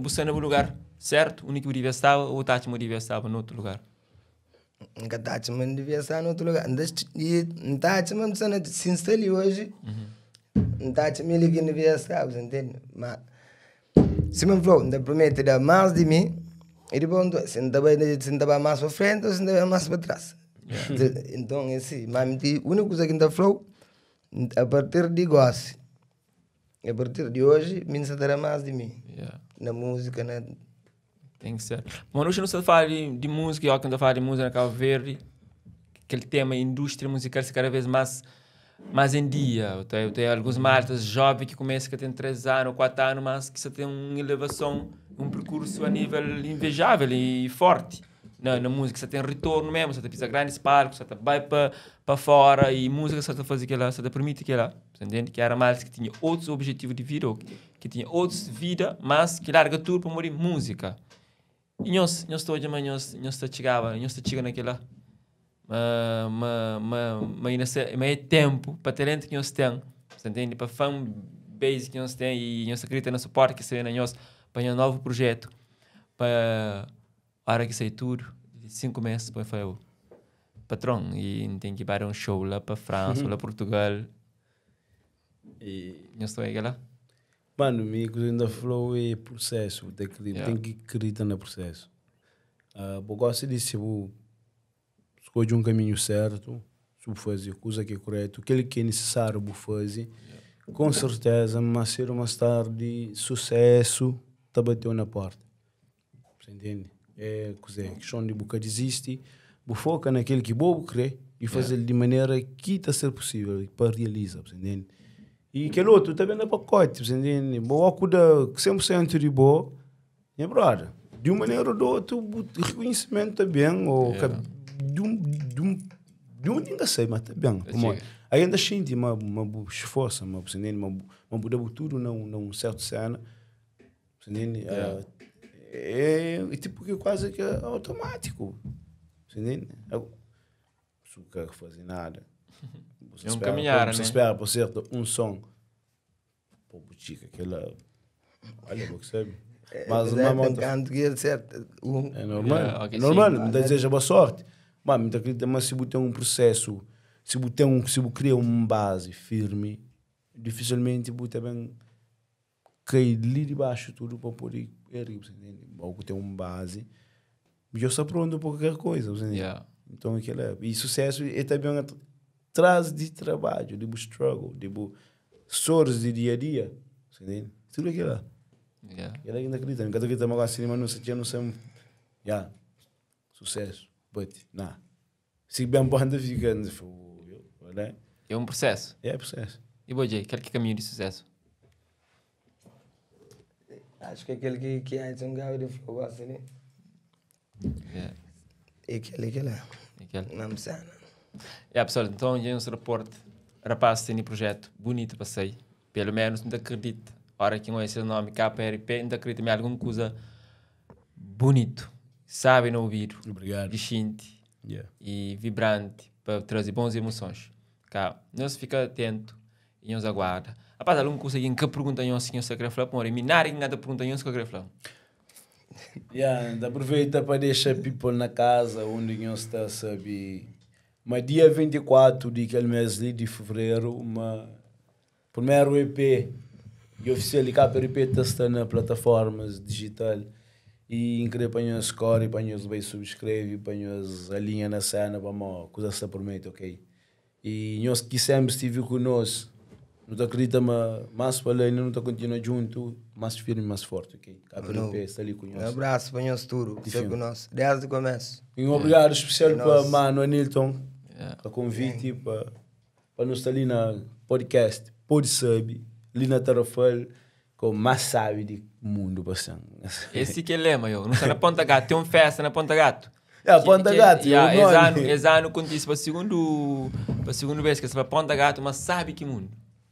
buscando no lugar certo, o único que devia estar, ou tá me devia estar no outro lugar. Nunca tá te mandando devia estar no outro lugar. E não tá te mandando se instale hoje. Não tá te me ligando devia estar, você entende? Mas se me falou, não promete dar mais de mim, e depois se não tá vai se não tá mais para frente ou se não vai mais para trás. Então esse, mas a única coisa que não tá falou, a partir de agora, a partir de hoje, me dará mais de mim. Yeah. Na música, na Tem que ser. Mas hoje não se fala de música, eu quando falo de música na Cabo Verde, aquele tema indústria musical se cada vez mais em dia. Eu tenho alguns maltas jovens que começam que têm 3 anos, 4 anos, mas que só tem uma elevação, um percurso a nível invejável e forte. Na música, você tem retorno mesmo, você pisa grandes palcos, você vai para fora e música só te faz aquilo, só te permite aquilo. Você entende? Que era mais que tinha outros objetivos de vida, ou que tinha outras vida, mas que larga tudo para morrer música. E nós todos, mas nós tá chegava, nós tá chegando naquela. Mas é tempo para talento que nós temos, você entende? Para fan base que nós temos e nós acredita no suporte que seria nós para um novo projeto, para a hora que sair tudo, 5 meses depois foi o patrão e tem que ir para um show lá para França, ou lá para Portugal. E, Nós estou aí lá. mano, amigo, ainda flow é processo, tem que, Yeah. tem que acreditar no processo. Eu gosto de se eu escolhe um caminho certo, se eu fazer coisa que é correto, aquilo que é necessário vou fazer, com certeza, mas cedo ou mais tarde, sucesso tá bateu na porta. Você entende? É, coisa, é questão de boca desiste, vou foca naquilo que vou querer e fazer de maneira que está a ser possível para realizar, você entende? E aquele outro também é pacote, você entende? Vou acordar 100% de boa, minha brother. De uma maneira ou de outra, o reconhecimento está bem, ou de um, ninguém sei, mas está bem. Tá Como chega. Algen ta xinti ma ma bu sforsa, ma bu sa ntende, ma bu ma bu da bu tudu na un na un sertu sena, sa ntende? Yeah. É é tipo ki kuazi ki automatiku, sa ntende? Si bu ka faze nada, bu sa É un spera kaminhada, bu sa né? spera pa serta un son. Pô, bu txiga kela. Olha, bu que sabe. Mas É, uma tem canto que ele certo. Um, É normal. Yeah, ok, é normal, sim. me deseja boa sorte. Mas me acredita, mas se bu tem um processo, se bu tem um, se bu cria uma base firme, dificilmente bu também cai ali de baixo tudo para poder erguer, você entende? Ou que tem uma base, já está pronto para qualquer coisa, você entende? Yeah. Então aquilo é. E sucesso é também atrás de trabalho, de bu struggle, de bu sores de dia a dia, você entende? Tudo aquilo lá. Yeah. Ele ainda acredita, nunca acredita, mas assim, mas não sei, não sei. Yeah. Sucesso, but, nah. Se bem banda fica, olha, É um processo. é processo. E bom, Jay, qual que é o caminho de sucesso? Acho que aquele que, que antes um gajo de flow gosta, né? Yeah. É aquele que lá. Aquele. Não me sabe. Yeah, pessoal, então, já é um reporte. Rapaz, tem um projeto bonito para sair. Pelo menos, não acredito. Hora que não esse nome, KRP, não acredito em alguma coisa bonito. Sabe no ouvido. Obrigado. Distinto Yeah. e vibrante para trazer boas emoções. Cá, nós fica atento e nos aguarda. Rapaz, alguma coisa que que pergunta nós que nós quer falar, por minar que nada pergunta nós que quer falar. Yeah, aproveita para deixar people na casa onde nós está, sabe? Mas dia 24 de aquele mês ali de fevereiro, uma primeiro EP e oficial de KRP está na plataformas digital e incrível para nós score, para nós bem subscreve, para nós alinha na cena, para uma coisa se promete, ok? E nós que sempre estive conosco, não acredita, mas mais para lá, não continua junto, mais firme, mais forte, ok? KRP está ali Um conosco. abraço para nós tudo, que sempre conosco. Desde o começo. E um obrigado especial É para nóis. mano Anilton, Yeah. para convite, para para nos estar ali na podcast, pode saber, ali na Tarrafal, com o mais sábio do mundo, passando. Esse que é lema, eu. Não está na Ponta Gato, tem uma festa na Ponta Gato. É, Ponta Que- Gato, yeah, é o esse nome. ano, esse ano acontece para segundo, para segunda vez que se fala Ponta Gato, mas sabe que mundo.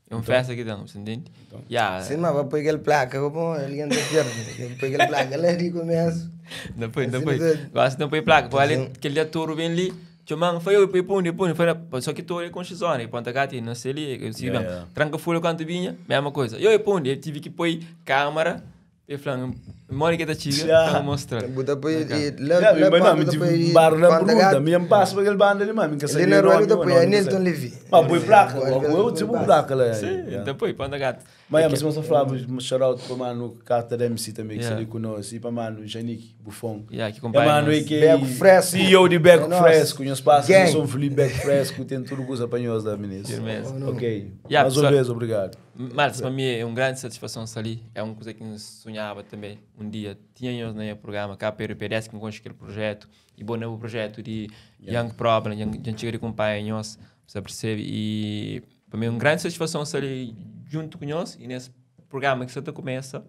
É uma festa que damos, entende? Yeah. Sim, mas vai pôr aquele placa, bom, alguém tá perto. Põe aquele placa lá de começo. Depois, Assim depois. não tem- Gosto de põe placa. Pô, ali, Sim. aquele dia touro vem ali. Chamando, foi eu, põe pune, pune, foi na- Só que touro é com xizona, e Ponta Gato, não sei ali, eu sigo Yeah, bem. yeah. Tranca folha quando vinha, mesma coisa. Eu e pune, eu tive que pôr câmera, e falando, Mônica da Tiga, Yeah. para mostrar. Bota põe e lá Yeah, lá mas não, ponta me põe tive bar na Ponta pergunta, Gato. me passa para aquele bando ali, mano, que Ali na rua ali põe Anilton Levi. Mas põe placa, Põe eu tipo placa lá. Sim, yeah. então põe, Ponta Gato. Mas, é, mas nós falamos, um shout out para mano Carta da MC também, que Yeah. está ali conosco, e para mano Janik Buffon. Yeah, que É acompanha mano, nós. e que Beco Fresco. CEO de Beco É nóis. Fresco, nós passamos, Gang. sou Felipe Beco Fresco, tem tudo que os apanhou da menina. Firmeza. Ok. Yeah, Mais uma pessoal. vez, obrigado. Mas para mim é uma grande satisfação estar ali. É uma coisa que eu sonhava também. Um dia tinha nós no programa KPRPDS que com aquele projeto e bom novo projeto de Young Problem, Young de antiga de companhia nós, você percebe? E para mim é uma grande satisfação estar ali junto com nós e nesse programa que só te começa,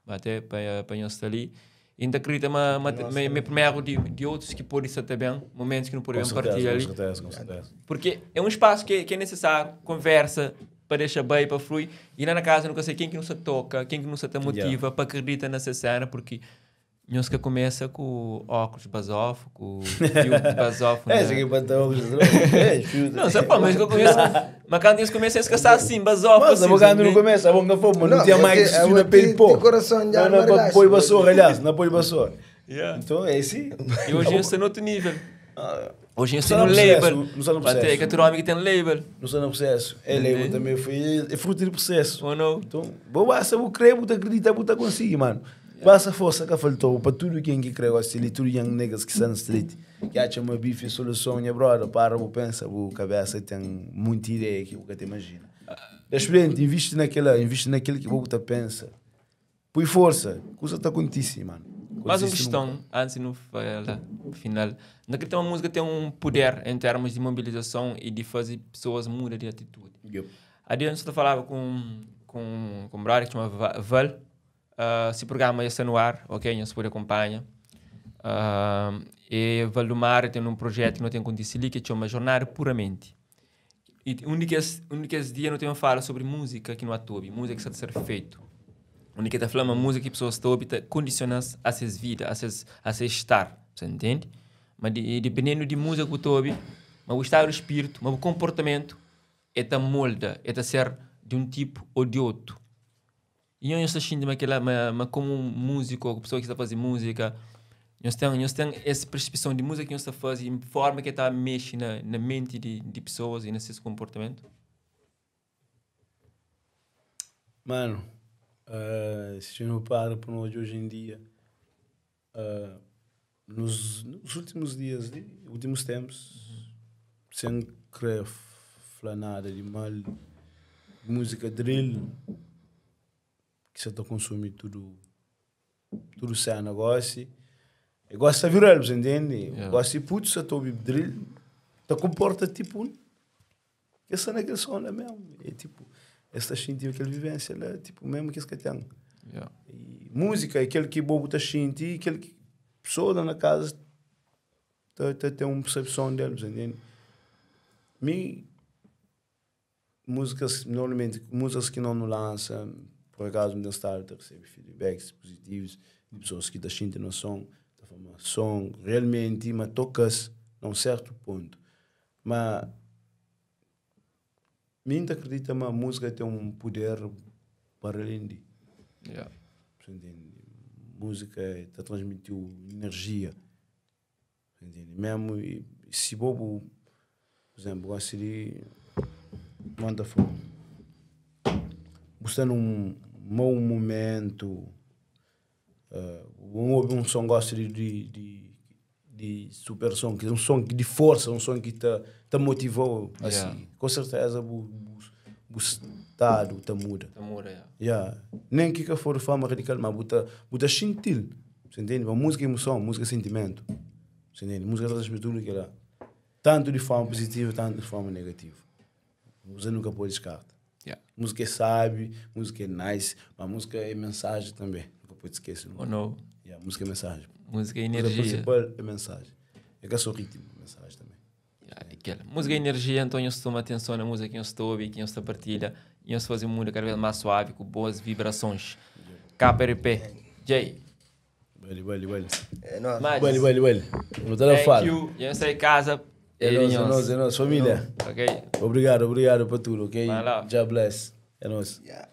até para para nós estar ali. E ainda acredito, mas mas me primeiro de, de outros que podem estar também, momentos que não Com podemos certeza, partilhar com ali. certeza, com certeza. Porque é um espaço que, que é necessário, conversa, para deixar bem, para fluir. E lá na casa nunca sei quem que não se toca, quem que não se te motiva Yeah. para acreditar nessa cena, porque nós que começa com óculos basof, com fio de basof. É, né? esse aqui para óculos de droga. É, fio. Não, sabe, pô, mas eu conheço. Mas quando eles começam a escassar assim, basof. Mas assim, a boca no sabe? começo, a boca foi, mas não Não, tinha eu mais te- que eu na te- pele pô. te coração já Não, não, não relaxa. põe vassoura, aliás, não põe vassoura. Yeah. Então é assim. E hoje eu estou no outro nível. Hoje eu Só estou no no processo, label. não só no Até processo. que tem homem que tem label. Não sou no processo. Ele Entendi. também foi, é fruto do processo. Ou não? Então, bom, basta o crer, você acredita, você consegue, mano. Basta a força que faltou para tudo quem que crê, assim, tudo young niggas que são na street, que acha uma bife e solução, minha brother, para, você pensa, a cabeça tem muita ideia que você imagina. Experiente, investe naquela, investe naquilo que você pensa. Põe força, coisa está acontecendo, mano. Mais uma Acontece questão, antes de não falar final. Naquele tema, a música tem um poder em termos de mobilização e de fazer pessoas mudar de atitude. nunca. Yep. Há dias eu falava com com com um brother que chama Val. Esse programa está no ar, ok? Você pode acompanhar. E Valdemar tem um projeto que não tem acontecido ali, que chama Jornada Puramente. E un di kes, un di kes dia nu ten fala sobri múzika ki nu ata obi, múzika ki sta ta ser fetu. Undi ki ta fla ma múzika ki pesoas ta obi ta kondisiona-s a ses vida, a ses, a ses estar. Você entende? Ma di, dependendo di múzika ki bu ta obi, ma bu estadu di spiritu, ma bu konportamentu, e ta molda, e ta ser di un tipu ô di otu. I nhos ta xinti ma kila, ma, ma komu múziku ô pesoa ki sta faze múzika, nhos ten, nhos ten es persepson di múzika ki nhos ta faze i forma ki el ta mexe na, na menti di, di pesoas i na ses konportamentu? Mano, uh, si nu para pa nu odja oji em dia, uh, nos, nos últimos dias li, últimos tempos, sem kre fla nada di mal, múzika drill ki sa ta konsumi tudu tudu sena gosi, e gosi ta viral, bu entende? Yeah. Gosi putus sa ta obi drill, ta konporta tipo Es sta na kel son la mesmu. É tipo, es ta xinti kel vivência la, tipo, mesmu ki es ka ten. Yeah. E múzika é kel ki bo bu ta xinti e kel ki pessoa la na casa ta, ta ten un percepção del, bu entende? Mi, múzikas, normalmente, múzikas ki não nu lança, por acaso nu ten stadu ta recebe feedbacks positivos di pessoas ki ta xinti nos son, ta fla ma son realmente ma toka-s na un certo ponto. Ma mi N ta akredita ma múzika ten un puder para alén di. Yeah. Você entende? Múzika ta transmiti-u enerjia. Você entende? Mesmu si bo bu, por exemplo, gosta di manda fogo. Bu sta num mau momentu, bu obi un son gosta di di di di super son, ki un son di forsa, un son ki ta ta motivau asi, Yeah. com certeza bu bu bu stadu ta muda. Ta muda, yeah. Yeah. Nem ki ka for di forma radical, ma bu ta bu ta xintil, você entende? Ma múzika é emoson, múzika é sentimentu, você entende? Múzika ta transmiti tudu kila, tantu di forma positiva, tantu di forma negativa. Você nunca pode descarta. Yeah. Múzika é sabi, múzika é nice, ma múzika é mensagem também. Nunca pode esquecer. Ou não? Yeah, múzika é mensagem. Múzika é Múzika energia. principal é mensagem. É que é só ritmo, mensagem também. Yeah, aquela. Múzika é energia, então nhos toma atenção na múzika ki nhos ta obi, ki nhos ta partilha, e nhos faze mundu kada vez más suavi ku boas vibrações. KRP, Jay. Bali, bali, bali. É nóis. Mas, Bali, bali, bali. Não tá na thank fala. you. Nhos sai casa. É nóis, é nóis, é nóis. Família. Ok? Obrigado, obrigado por tudo, ok? Vai lá. God bless. É nóis. Yeah.